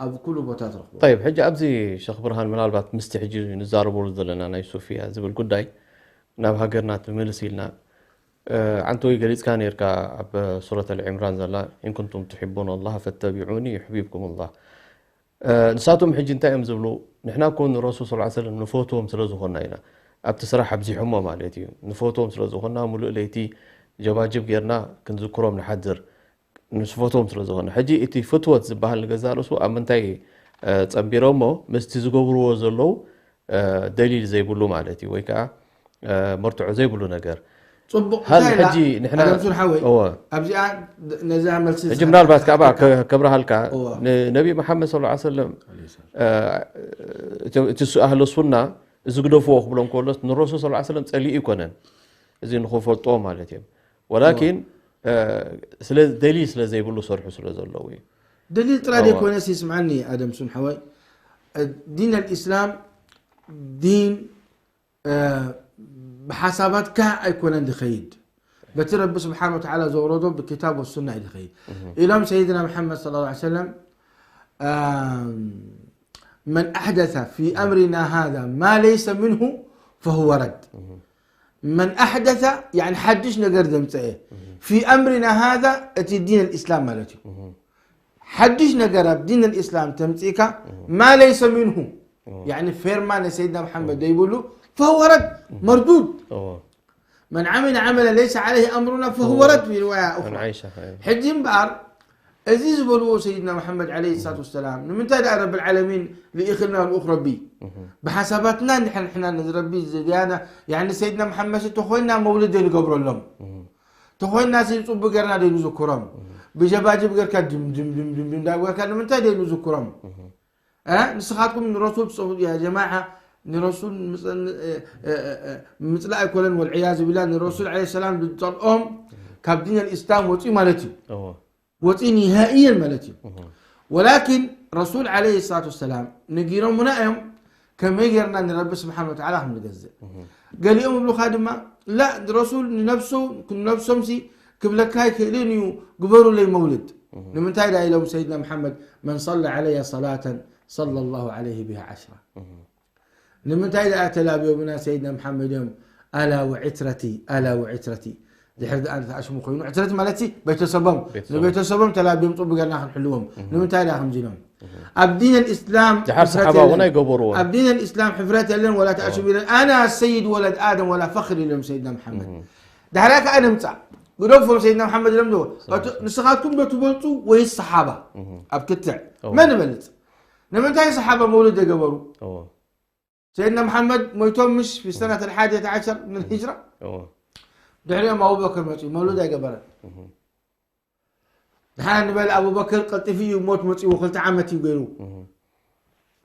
ኣብ ኩሉ ቦታ ትረኽቦም። ጠይብ፣ ሕጂ ኣብዚ ሸኽ ብርሃን ምናልባት ምስቲ ሕጂ ንዛረበሉ ዘለና ናይ ሱፍያ ዝብል ጉዳይ ናብ ሃገርና ትምልስ ኢልና ኣንተ ወይ ገሊጽካ ነርካ ኣብ ሱረት ኣልዕምራን ዘላ إن كنتم تحبون الله فاتبعوني يحببكم الله ንሳቶም ሕጂ እንታይ እዮም ዝብሉ? ንሕና እኮ ንረሱል ስ ሰለም ንፈትዎም ስለ ዝኾንና ኢና ኣብቲ ስራሕ ኣብዚሖሞ ማለት እዩ። ንፈትዎም ስለ ዝኾንና ሙሉእ ለይቲ ጀባጅብ ጌርና ክንዝክሮም ንሓድር ንስፈትዎም ስለ ዝኾነ። ሕጂ እቲ ፍትወት ዝበሃል ንገዛ ርእሱ ኣብ ምንታይ ጸንቢሮሞ ምስቲ ዝገብርዎ ዘለዉ ደሊል ዘይብሉ ማለት እዩ ወይ ከዓ መርትዖ ዘይብሉ ነገር ጽቡቕ። ሃል ሕጂ ንሕና ኣደምሱን ሓወይ ኣብዚኣ ነዛ መልሲ ሕጂ ምናልባት ካብኣ ከብረሃልካ ንነቢ መሓመድ ስ ሰለም እቲ ኣህለ ሱና እዚ ግደፍዎ ክብሎም ከሎስ ንረሱል ስ ሰለም ጸሊኡ ይኮነን። እዚ ንክፈልጥዎ ማለት እዮም። ወላኪን ስለ ደሊል ስለ ዘይብሉ ሰርሑ ስለ ዘለዉ እዩ። ደሊል ጥራይ ዘይኮነስ ይስምዓኒ ኣደምሱን ሓወይ ዲን ኣልእስላም ዲን ብሓሳባትካ ኣይኮነን ዝኸይድ በቲ ረቢ ስብሓን ወተዓላ ዘውረዶ ብክታብ ወሱና እዩ ዝኸይድ ኢሎም ሰይድና መሓመድ ስ ሰለም من أحدث في أمرنا هذا ما ليس منه فهو رد من أحدث يعني ሓድሽ ነገር ዘምፀአ في أمرنا هذا እቲ ዲን الإسلام ማለት እዩ ሓድሽ ነገር ኣብ ዲን الإسلام ተምፅእካ ما ليس منه يعني ፌርማ ናይ ሰይድና መሓመድ ዘይብሉ فهو رد مردود من عمل عملا ليس عليه أمرنا فهو رد في رواية أخرى ሕጂ እምበኣር እዚ ዝበልዎ ሰይድና መሓመድ ዓለይሂ ሰላቱ ወሰላም ንምንታይ ደኣ ረብል ዓለሚን ልኢኽልና ልኡኽ ረቢ ብሓሳባትና ንሕና ንሕና ነዚ ረቢ ዝድያና ያኒ ሰይድና መሓመድ ተኾይና መውልድ ንገብረሎም ተኾይና ሲ ጽቡቅ ገርና ደይ ንዝክሮም ብጀባጅብ ገርካ ድም ድም ድም ድም ድም ዳብ ገርካ ንምንታይ ደይ ንዝክሮም ንስኻትኩም ንረሱል ያ ጀማዓ ንረሱል ምፅላእ ኣይኮነን ወልዕያዝ ቢላ ንረሱል ለ ሰላም ዝጠልኦም ካብ ዲን ኣልእስላም ወፂኡ ማለት እዩ ወፂኡ ኒሃእየን ማለት እዩ ወላኪን ረሱል ለ ሰላት ወሰላም ነጊሮምና እዮም ከመይ ጌርና ንረቢ ስብሓን ወተዓላ ከም ንገዝእ ገሊኦም ይብሉኻ ድማ ላ ረሱል ንነብሱ ንነብሶምሲ ክብለካ ይክእልን እዩ ግበሩለይ መውልድ ንምንታይ ዳ ኢሎም ሰይድና መሓመድ መን صلى علي صلاة صلى الله عليه بها عشرة ንምንታይ ደኣ ተላብዮምና ሰይድና መሓመድ እዮም ኣላ ወዕትረቲ ኣላ ወዕትረቲ ድሕር ደኣ ተኣሽሙ ኮይኑ ዕትረት ማለት ሲ ቤተሰቦም ንቤተሰቦም ተላብዮም ፅቡ ገርና ክንሕልዎም ንምንታይ ደኣ ከምዚ ኢሎም ኣብ ዲን الإسلام ድሓር ሰሓባ እውን ኣይገበርዎ ኣብ ዲን الإسلام ሕፍረት የለን ወላ ተኣሽሙ የለን ኣና ሰይድ ወለድ ኣደም ወላ ፈኽር ኢሎም ሰይድና መሓመድ ዳሕራ ከዓ ንምፃእ ግደፎም ሰይድና መሓመድ ኢሎም ንስኻትኩም ዶ ትበልፁ ወይ ሰሓባ ኣብ ክትዕ መን ይበልፅ ንምንታይ ሰሓባ መውልድ የገበሩ ሰይድና መሓመድ ሞይቶም ምሽ ፊ ሰነት ኣልሓድየት ዓሸር ምን ሂጅራ ድሕሪኦም ኣቡበክር መፅኡ መውሉድ ኣይገበረን ድሓ ንበል ኣቡበክር ቀልጢፉ እዩ ሞት መፅኡ ክልተ ዓመት እዩ ገይሩ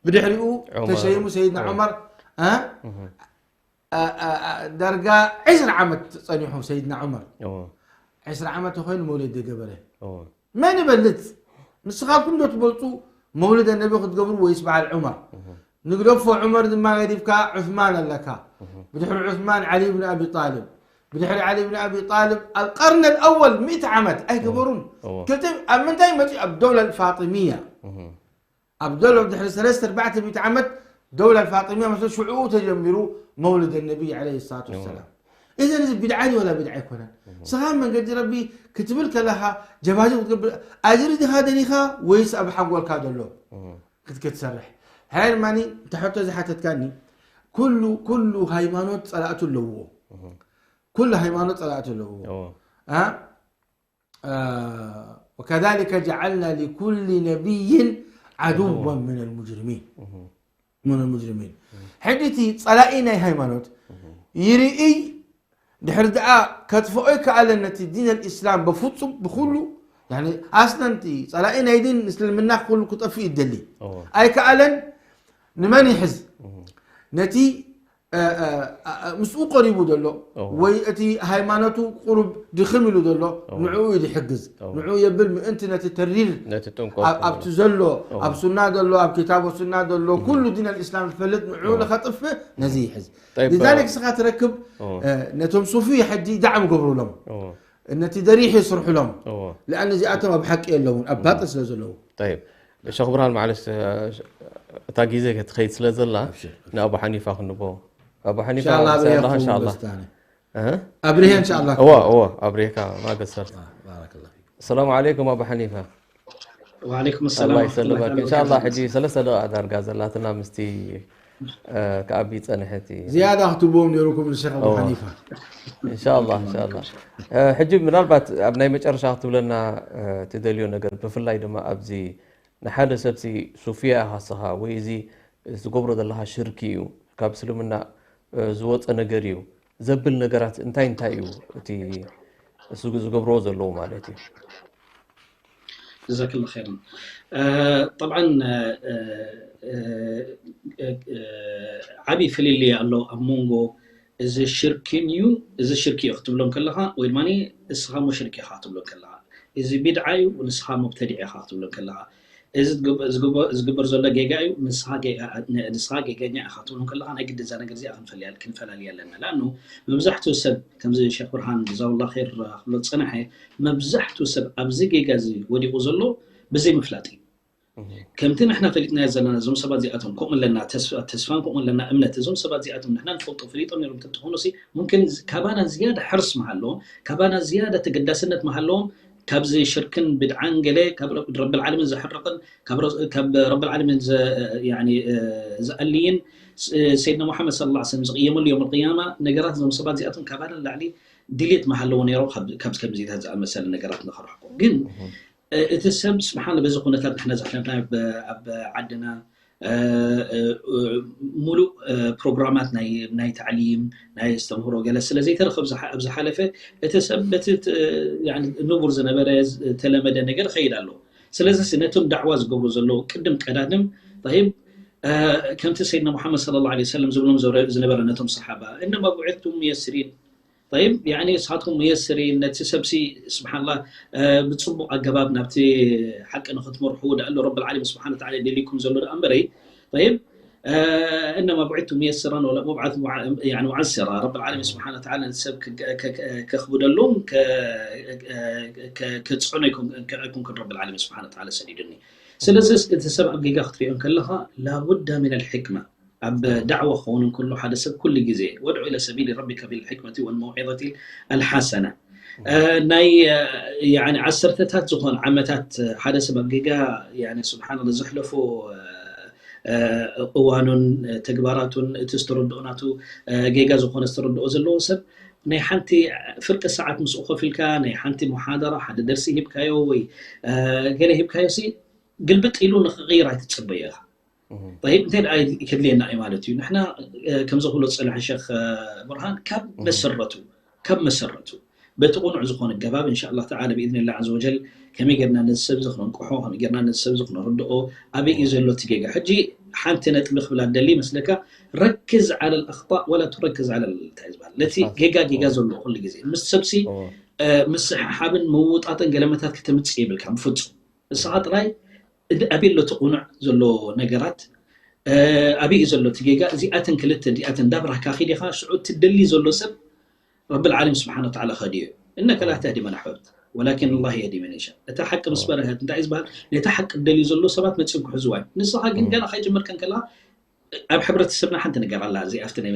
ብድሕሪኡ ተሸይሙ ሰይድና ዑመር ዳርጋ ዕስራ ዓመት ጸኒሑ ሰይድና ዑመር ዕስራ ዓመት ተኾይኑ መውሊድ ገበረ መን ይበልጽ ንስኻትኩም ዶ ትበልጹ መውሊድ ነቢ ክትገብሩ ወይስ በዓል ዑመር ንግደፎ ዑመር ድማ ገዲፍካ ዑስማን ኣለካ ብድሕሪ ዑስማን ዓሊ ብን ኣቢ ጣልብ ብድሕሪ ዓሊ ብን ኣቢ ጣልብ ኣብ ቀርነ ኣወል ሚእቲ ዓመት ኣይገበሩን ክልተ ኣብ ምንታይ መጺኡ ኣብ ደውላ ፋጢሚያ ኣብ ዘሎ ድሕሪ ሰለስተ ኣርባዕተ ሚእቲ ዓመት ደውላ ፋጢምያ መስለ ሽዑ ተጀሚሩ መውልድ ነቢ ዓለይሂ ሰላቱ ወሰላም። እዘን እዚ ቢድዓ ድዩ ወላ ቢድዓ ኣይኮነን? ስኻ መንገዲ ረቢ ክትብል ከለኻ ጀባጀብ ክትገብር ኣጅሪ ዲኻ ደሊኻ ወይስ ኣብ ሓንጎልካ ዘሎ ክትሰርሕ? ሓይ ማኒ ተሕቶ ዝሓተትካኒ ኩሉ ኩሉ ሃይማኖት ጸላእቱ ኣለዎ። ኩሉ ሃይማኖት ጸላእቱ ኣለዎ። አ وكذلك جعلنا لكل نبي عدوا من المجرمين من المجرمين ሕጂ እቲ ጸላኢ ናይ ሃይማኖት ይርእይ ድሕሪ ደኣ ከጥፍኦ ይከኣለን ነቲ ዲን ኣልእስላም በፍጹም ብኩሉ ኣስለን እቲ ጸላኢ ናይ ዲን እስልምና ኩሉ ክጠፍእ ይደሊ ኣይከኣለን ንመን ይሕዝ ነቲ ምስኡ ቀሪቡ ዘሎ ወይ እቲ ሃይማኖቱ ቁሩብ ድኽም ኢሉ ዘሎ ንዕኡ እዩ ዝሕግዝ ንዕኡ የብል ምእንቲ ነቲ ተሪር ኣብቲ ዘሎ ኣብ ሱና ዘሎ ኣብ ክታብ ሱና ዘሎ ኩሉ ዲን ኣልእስላም ዝፈልጥ ንዕኡ ንኸጥፍእ ነዚ ይሕዝ ሊዛሊክ ስኻ ትረክብ ነቶም ሱፊ ሕጂ ዳዕም ገብሩሎም ነቲ ደሪሕ ይስርሑሎም ለኣን እዚኣቶም ኣብ ሓቂ የለውን ኣብ ባጥል ስለ ዘለዉ ሸኽ ብርሃን ማዕለስ እታ ግዜ ክትኸይድ ስለ ዘላ ንኣቡ ሓኒፋ ክንቦ ኣቡ ሓኒፋ እንሻላ ኣብርሄ እንሻላ እዎ እዎ ኣብርሄካ ማገሰር ሰላም ዓለይኩም ኣቡ ሓኒፋ وعليكم السلام الله يسلمك ان شاء الله ሕጂ ሰለስተ ደቂቃ ዳርጋ ዘላትና ምስቲ ከኣቢ ጸንሐቲ ዝያዳ ክትብዎም ነይሩኩም ንሸኽ ኣቡ ሓኒፋ እንሻላ እንሻላ ሕጂ ምናልባት ኣብ ናይ መጨረሻ ክትብለና ትደልዮ ነገር ብፍላይ ድማ ኣብዚ ንሓደ ሰብሲ ሱፍያ ኢኻ ስኻ ወይ እዚ ዝገብሮ ዘለኻ ሽርኪ እዩ ካብ እስልምና ዝወፀ ነገር እዩ ዘብል ነገራት እንታይ እንታይ እዩ እቲ እሱ ዝገብርዎ ዘለዉ ማለት እዩ جزاك الله خيرا طبعا ዓብዪ ፍልልይ ኣሎ ኣብ መንጎ እዚ ሽርኪን እዩ እዚ ሽርኪ እዩ ክትብሎም ከለኻ ወይ ድማ እስኻ ሙሽርክ ኢኻ ክትብሎም ከለኻ እዚ ቢድዓ እዩ ንስኻ ሙብተዲዕ ኢኻ ክትብሎም ከለኻ እዚ ዝግበር ዘሎ ጌጋ እዩ ንስኻ ጌገኛ ኢኻ ክትብሎም ከለኻ ናይ ግዲ እዛ ነገር እዚኣ ክንፈላልያ ኣለና ለኣኑ መብዛሕትኡ ሰብ ከምዚ ሸክ ብርሃን ጀዛውላ ር ክብሎ ዝፀናሐ መብዛሕትኡ ሰብ ኣብዚ ጌጋ እዚ ወዲቑ ዘሎ ብዘይ ምፍላጥ እዩ ከምቲ ንሕና ፈሊጥናዮ ዘለና እዞም ሰባት እዚኣቶም ከምኡ ኣለና ተስፋን ከምኡ ኣለና እምነት እዞም ሰባት እዚኣቶም ንሕና ንፈልጦ ፈሊጦም ነሮም ተትኾኑ ሲ ሙምክን ካባና ዝያዳ ሕርስ ምሃለዎም ካባና ዝያዳ ተገዳስነት ምሃለዎም ካብዚ ሽርክን ብድዓን ገለ ካብ ረብል ዓለምን ዘሕርቕን ካብ ረብል ዓለምን ዝኣልይን ሰይድና ሙሓመድ ስለ ላ ስለም ዝቕየመሉ ዮም ቅያማ ነገራት እዞም ሰባት እዚኣቶም ካባና ንላዕሊ ድሌት ምሃለዎ ነይሮ ካብ ከምዚታት ዝኣመሰለ ነገራት ንኸርሕቆ ግን እቲ ሰብ ስብሓን በዚ ኩነታት ንሕና ዘሕለፍና ኣብ ዓድና ሙሉእ ፕሮግራማት ናይ ታዕሊም ናይ ኣስተምህሮ ገለ ስለ ዘይተረኸብ ኣብ ዝሓለፈ እቲ ሰብ በቲ ንቡር ዝነበረ ዝተለመደ ነገር ኸይድ ኣሎ ስለዚ ነቶም ዳዕዋ ዝገብሩ ዘለዉ ቅድም ቀዳድም ይብ ከምቲ ሰይድና ሙሓመድ ለ ላ ሰለም ዝብሎም ዝነበረ ነቶም ሰሓባ እነማ ቡዒቱ ሙየስሪን طيب يعني ንስኻትኩም ሙየስሪን ነቲ ሰብሲ ስብሓንላ ብፅቡቅ ኣገባብ ናብቲ ሓቂ ንክትመርሑ ደኣሎ ረብ ዓለሚን ስብሓን ተዓላ ደሊኩም ዘሎ ደኣ እምበረይ طيب إنما بعثت ميسرا ولم أبعث معسرا رب العالمين سبحانه وتعالى ነቲ ሰብ ከኽብደሉን ከፅዕኖ ኣይኮንኩን ረብ ዓለሚን ስብሓን ተዓላ ሰዲዱኒ ስለዚ እቲ ሰብ ኣብ ጌጋ ክትሪኦ ከለኻ ላቡዳ ሚን ልሕክማ ኣብ ዳዕዋ ክኸውን እንከሎ ሓደ ሰብ ኩሉ ግዜ ወድዑ ኢለ ሰቢል ረቢከ ቢልሕክመቲ ወልመውዒዘቲ ኣልሓሰና ናይ ዓሰርተታት ዝኾነ ዓመታት ሓደ ሰብ ኣብ ጌጋ ስብሓን ዘሕለፎ እዋኑን ተግባራቱን እቲ ዝተረድኦ ናቱ ጌጋ ዝኾነ ዝተረድኦ ዘለዎ ሰብ ናይ ሓንቲ ፍርቂ ሰዓት ምስኡ ኮፍ ኢልካ ናይ ሓንቲ ሙሓደራ ሓደ ደርሲ ሂብካዮ ወይ ገለ ሂብካዮ ሲ ግልብጥ ኢሉ ንክቕይር ኣይትፅበዮ ኢኻ طيب እንታይ ደኣ ክድልየና እዩ ማለት እዩ ንሕና ከም ዝኽብሎ ዝፀንሐ ሸክ ብርሃን ካብ መሰረቱ ካብ መሰረቱ በቲ ቁኑዕ ዝኾነ ገባብ እንሻ ኣላህ ተዓላ ብኢዝኒ ላህ ዘ ወጀል ከመይ ጌርና ነዚ ሰብ እዚ ክነንቅሖ ከመይ ጌርና ነዚ ሰብ እዚ ክነርድኦ ኣበይ እዩ ዘሎ እቲ ጌጋ ሕጂ ሓንቲ ነጥቢ ክብላ ደሊ መስለካ ረክዝ ዓለ ልኣክጣእ ወላ ትረክዝ ዓለ እንታይ ዝበሃል ነቲ ጌጋ ጌጋ ዘሎ ኩሉ ግዜ ምስ ሰብሲ ምስሓሓብን ምውጣጥን ገለመታት ከተምፅእ ይብልካ ብፍፁም ንስኻ ጥራይ ኣበይ ኣሎ እቲ ቁኑዕ ዘሎ ነገራት ኣበይ እዩ ዘሎ እቲ ጌጋ እዚኣተን ክልተ እዚኣተን እንዳብራህካ ኺድ ኢኻ ሽዑ እቲ ደሊ ዘሎ ሰብ ረብል ዓለም ስብሓን ወተዓላ ኸዲዮ እነከ ላ ተህዲ መን ኣሕበብት ወላኪን ኣላህ የህዲ መን የሻእ። እታ ሓቂ ምስ በረሀት እንታይ እዩ ዝበሃል? ነታ ሓቂ ደልዩ ዘሎ ሰባት መፂኦም ክሕዝዋ እዩ። ንስኻ ግን ገና ከይጀመርከን ከለኻ ኣብ ሕብረተሰብና ሓንቲ ነገር ኣላ። እዚ ኣብቲ ናይ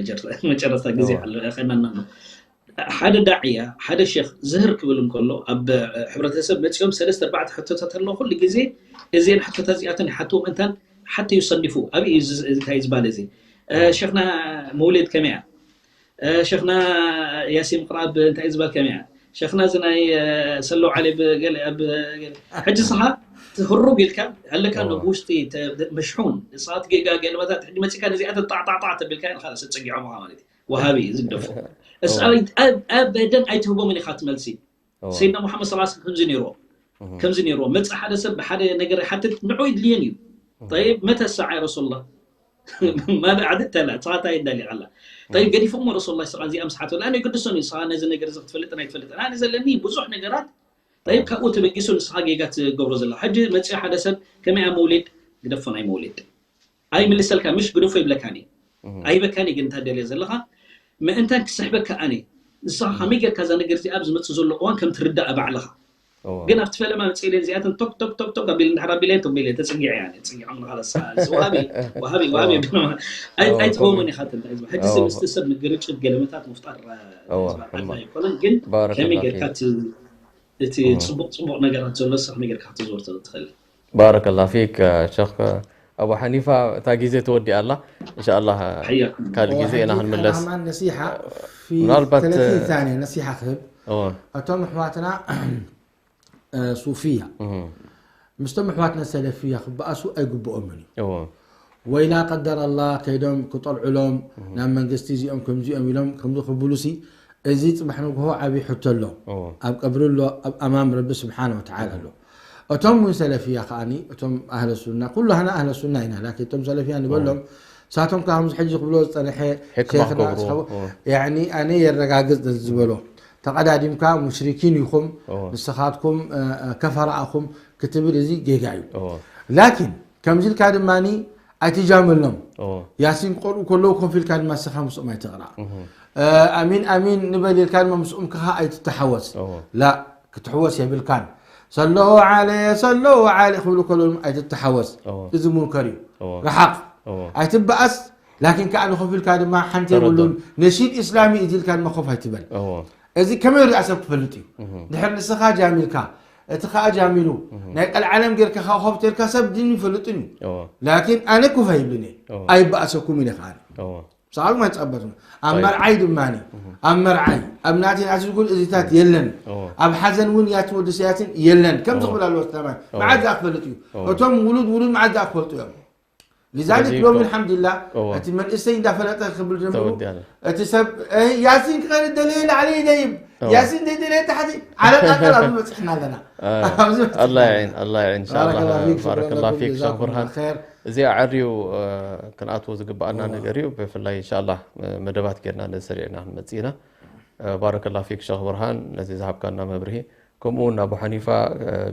መጨረስታ ግዜ ከናና ሓደ ዳዕያ ሓደ ሸክ ዝህር ክብል እንከሎ ኣብ ሕብረተሰብ መፂኦም ሰለስተ ኣርባዕተ ሕቶታት ኣለዉ። ኩሉ ግዜ እዚን ሕቶታት እዚኣተን ይሓትዎም እንታን ሓተ ይሰንድፉ። ኣብ እንታይ ዝበሃል እዚ ሸክና መውሌድ ከመያ ሸክና ያሲን ምቅራብ እንታይ ዝበል ከመያ ሸክና እዚ ናይ ሰለው ዓለ ብገለ ኣብ ሕጂ ስኻ ትህሩግ ኢልካ ኣለካ ነ ብውሽጢ መሽሑን ንስኻ ትጌጋ ገለመታት ሕጂ መፂካ ነዚኣተን ጣዕጣዕጣዕ ተቢልካ ንካ ሰብ ፀጊዖም ማለት እዩ። ወሃቢ ዝግደፎ እስ ኣበደን ኣይትህቦምን ኢኻ ትመልሲ። ሰይድና ሙሓመድ ስ ከምዚ ነይርዎ ከምዚ ነይርዎ መፅእ ሓደ ሰብ ብሓደ ነገር ሓትት ንዑ ይድልየን እዩ። ጠይብ መተ ሰዓ ረሱላ ማለ ዓዲ ተላ ንስኻ እንታይ እንዳሊቕ ኣላ። ጠይብ ገዲፎሞ ረሱላ ስኻ እዚኣ ምስ ሓተሉ ኣነ ይግድሶን እዩ። ስኻ ነዚ ነገር እዚ ክትፈልጥ ናይ ትፈልጥ ኣነ ዘለኒ ብዙሕ ነገራት። ጠይብ ካብኡ ተበጊሱ ንስኻ ጌጋ ትገብሮ ዘለኻ ሕጂ መፅእ ሓደ ሰብ ከመይ ኣብ መውሊድ ግደፎ ናይ መውሊድ ኣይምልሰልካ ምሽ ግደፎ ይብለካን እዩ። ኣይበካን እዩ ግን እንታይ ደልየ ዘለኻ ምእንታን ክስሕበካ ኣነ ንስኻ ከመይ ጌርካ እዛ ነገር እዚኣ ኣብ ዝመፅእ ዘሎ እዋን ከም ትርዳእ ባዕልኻ ግን ኣብቲ ፈለማ መፅእ ኢለን እዚኣተን ቶክ ቶክ ቶክ ቶክ ኣቢለን ድሕር ኣቢለን ቶክ ኢለን ተፅጊዐ እያ ተፅጊዖም ንኻለሳ እዚ ወሃቢ ወሃቢ ወሃቢ ኣይትኸውን ኢኻ ተንታ ህዝቢ ሕጂ ሰብ ምስቲ ሰብ ምግርጭት ገለመታት ምፍጣር ህዝቢ ዓድና ኣይኮነን ግን ከመይ ጌርካ እቲ ፅቡቅ ፅቡቅ ነገራት ዘሎ ሰብ ከመይ ጌርካ ክትዘወር ትኽእል። ባረከላ ፊክ ሸክ ኣቡ ሓኒፋ እታ ግዜ ተወዲኣ ኣላ። እንሻላ ካልእ ግዜ ኢና ክንምለስ። ምናልባት ነሲሓ ክህብ እቶም ኣሕዋትና ሱፍያ ምስቶም ኣሕዋትና ሰለፍያ ክበኣሱ ኣይግብኦምን እዩ። ወይላ ቀደር ኣላ ከይዶም ክጠልዑሎም ናብ መንግስቲ እዚኦም ከምዚኦም ኢሎም ከምዚ ክብሉሲ እዚ ፅባሕ ንግሆ ዓብዪ ሕቶ ኣሎ። ኣብ ቀብሪ ኣሎ፣ ኣብ ኣማም ረቢ ስብሓነ ወተዓላ ኣሎ። እቶም እውን ሰለፍያ ከዓኒ እቶም ኣህለ ሱና ኩላህና ኣህለ ሱና ኢና ላኪን እቶም ሰለፍያ ንበሎም ሳቶም ከዓ ከምዚ ሕጂ ክብሎ ዝፀንሐ ሕክማ ሸይኽና ክገብሩ። ኣስሓቡ ያኒ ኣነ የረጋግፅ ነዚ ዝበሎ ተቐዳዲምካ ሙሽሪኪን ኢኹም ንስኻትኩም ከፈራ ኣኹም ክትብል እዚ ጌጋ እዩ። ላኪን ከምዚ ኢልካ ድማ ኣይትጃመሎም። ያሲን ክቀርኡ ከለዉ ኮፍ ኢልካ ድማ ንስኻ ምስኦም ኣይትቕራእ። ኣሚን ኣሚን ንበል ኢልካ ድማ ምስኦም ከኻ ኣይትተሓወስ። ላ ክትሕወስ የብልካን። ሰለዉ ዓለ ሰለዉ ዓለ ክብሉ ከለዉ ድማ ኣይትተሓወስ። እዚ ሙንከር እዩ። ርሓቕ። ኣይትበኣስ ላኪን ከዓ ንኮፍ ኢልካ ድማ ሓንቲ የብሉን ነሺድ ኢስላሚ እዚ ኢልካ ድማ ኮፍ ኣይትበል። እዚ ከመይ ሪኣ ሰብ ክፈልጥ እዩ? ድሕር ንስኻ ጃሚልካ እቲ ከዓ ጃሚሉ ናይ ቀልዓለም ጌርካ ከዓ ኮፍ ተልካ ሰብ ድን ይፈልጥን እዩ። ላኪን ኣነ ኩፍ ኣይብልን እየ ኣይበኣሰኩም ኢለ ከዓ ምሳኻትኩም ኣይፀበትም ኣብ መርዓይ ድማ ኣብ መርዓይ ኣብ ናተይ ናትዝጉን እዚታት የለን። ኣብ ሓዘን እውን ያትን ወዲ ሰያትን የለን ከምዚ ክብል ኣለዎ ተማን መዓዝ ዝኣ ክፈልጥ እዩ? እቶም ውሉድ ውሉድ መዓዝ ዝኣ ክፈልጡ እዮም? ሊዛሊክ ሎም ኣልሓምዱሊላ እቲ መንእሰይ እንዳፈለጠ ክብል ጀምሩ እቲ ሰብ ያሲን ክቐሪ ደለየ ላዕሊ ይደይብ ያሲን ዘይደለየ ታሕቲ ዓለቃቀል ኣብዚ በፅሕና ኣለና። ኣላ ይዒን ኣላ ይዒን እንሻላ ባረከላ ፊክ ሸክ ብርሃን። እዚ ኣዐርዩ ክንኣትዎ ዝግበኣና ነገር እዩ። ብፍላይ እንሻላ መደባት ጌርና ነዚ ሰሪዕና ክንመፅእ ኢና። ባረከላ ፊክ ሸክ ብርሃን ነዚ ዝሃብካና መብርሂ። ከምኡ እውን ኣቡ ሓኒፋ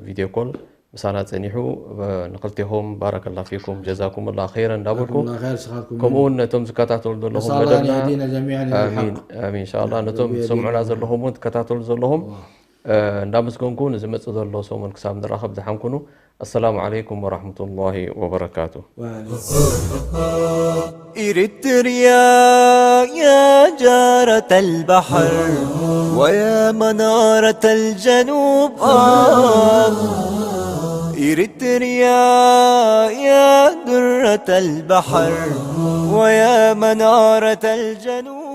ቪድዮ ኮል ምሳና ፀኒሑ ንክልቴኹም ባረከላ ፊኩም ጀዛኩም ላ ኸይረ እንዳበልኩ ከምኡ እውን ነቶም ዝከታተሉ ዘለኹም መደብና ኣሚን ኣሚን እንሻላ ነቶም ዝሰምዑና ዘለኹም እውን ትከታተሉ ዘለኹም እንዳመስገንኩ ንዝመፅእ ዘሎ ሰሙን ክሳብ ንራኸብ ደሓን ኩኑ። ኣሰላሙ ዓለይኩም ወራሕመቱላሂ ወበረካቱ። إريتريا يا جارة البحر ويا منارة الجنوب آه. إريتريا يا درة البحر ويا منارة الجنوب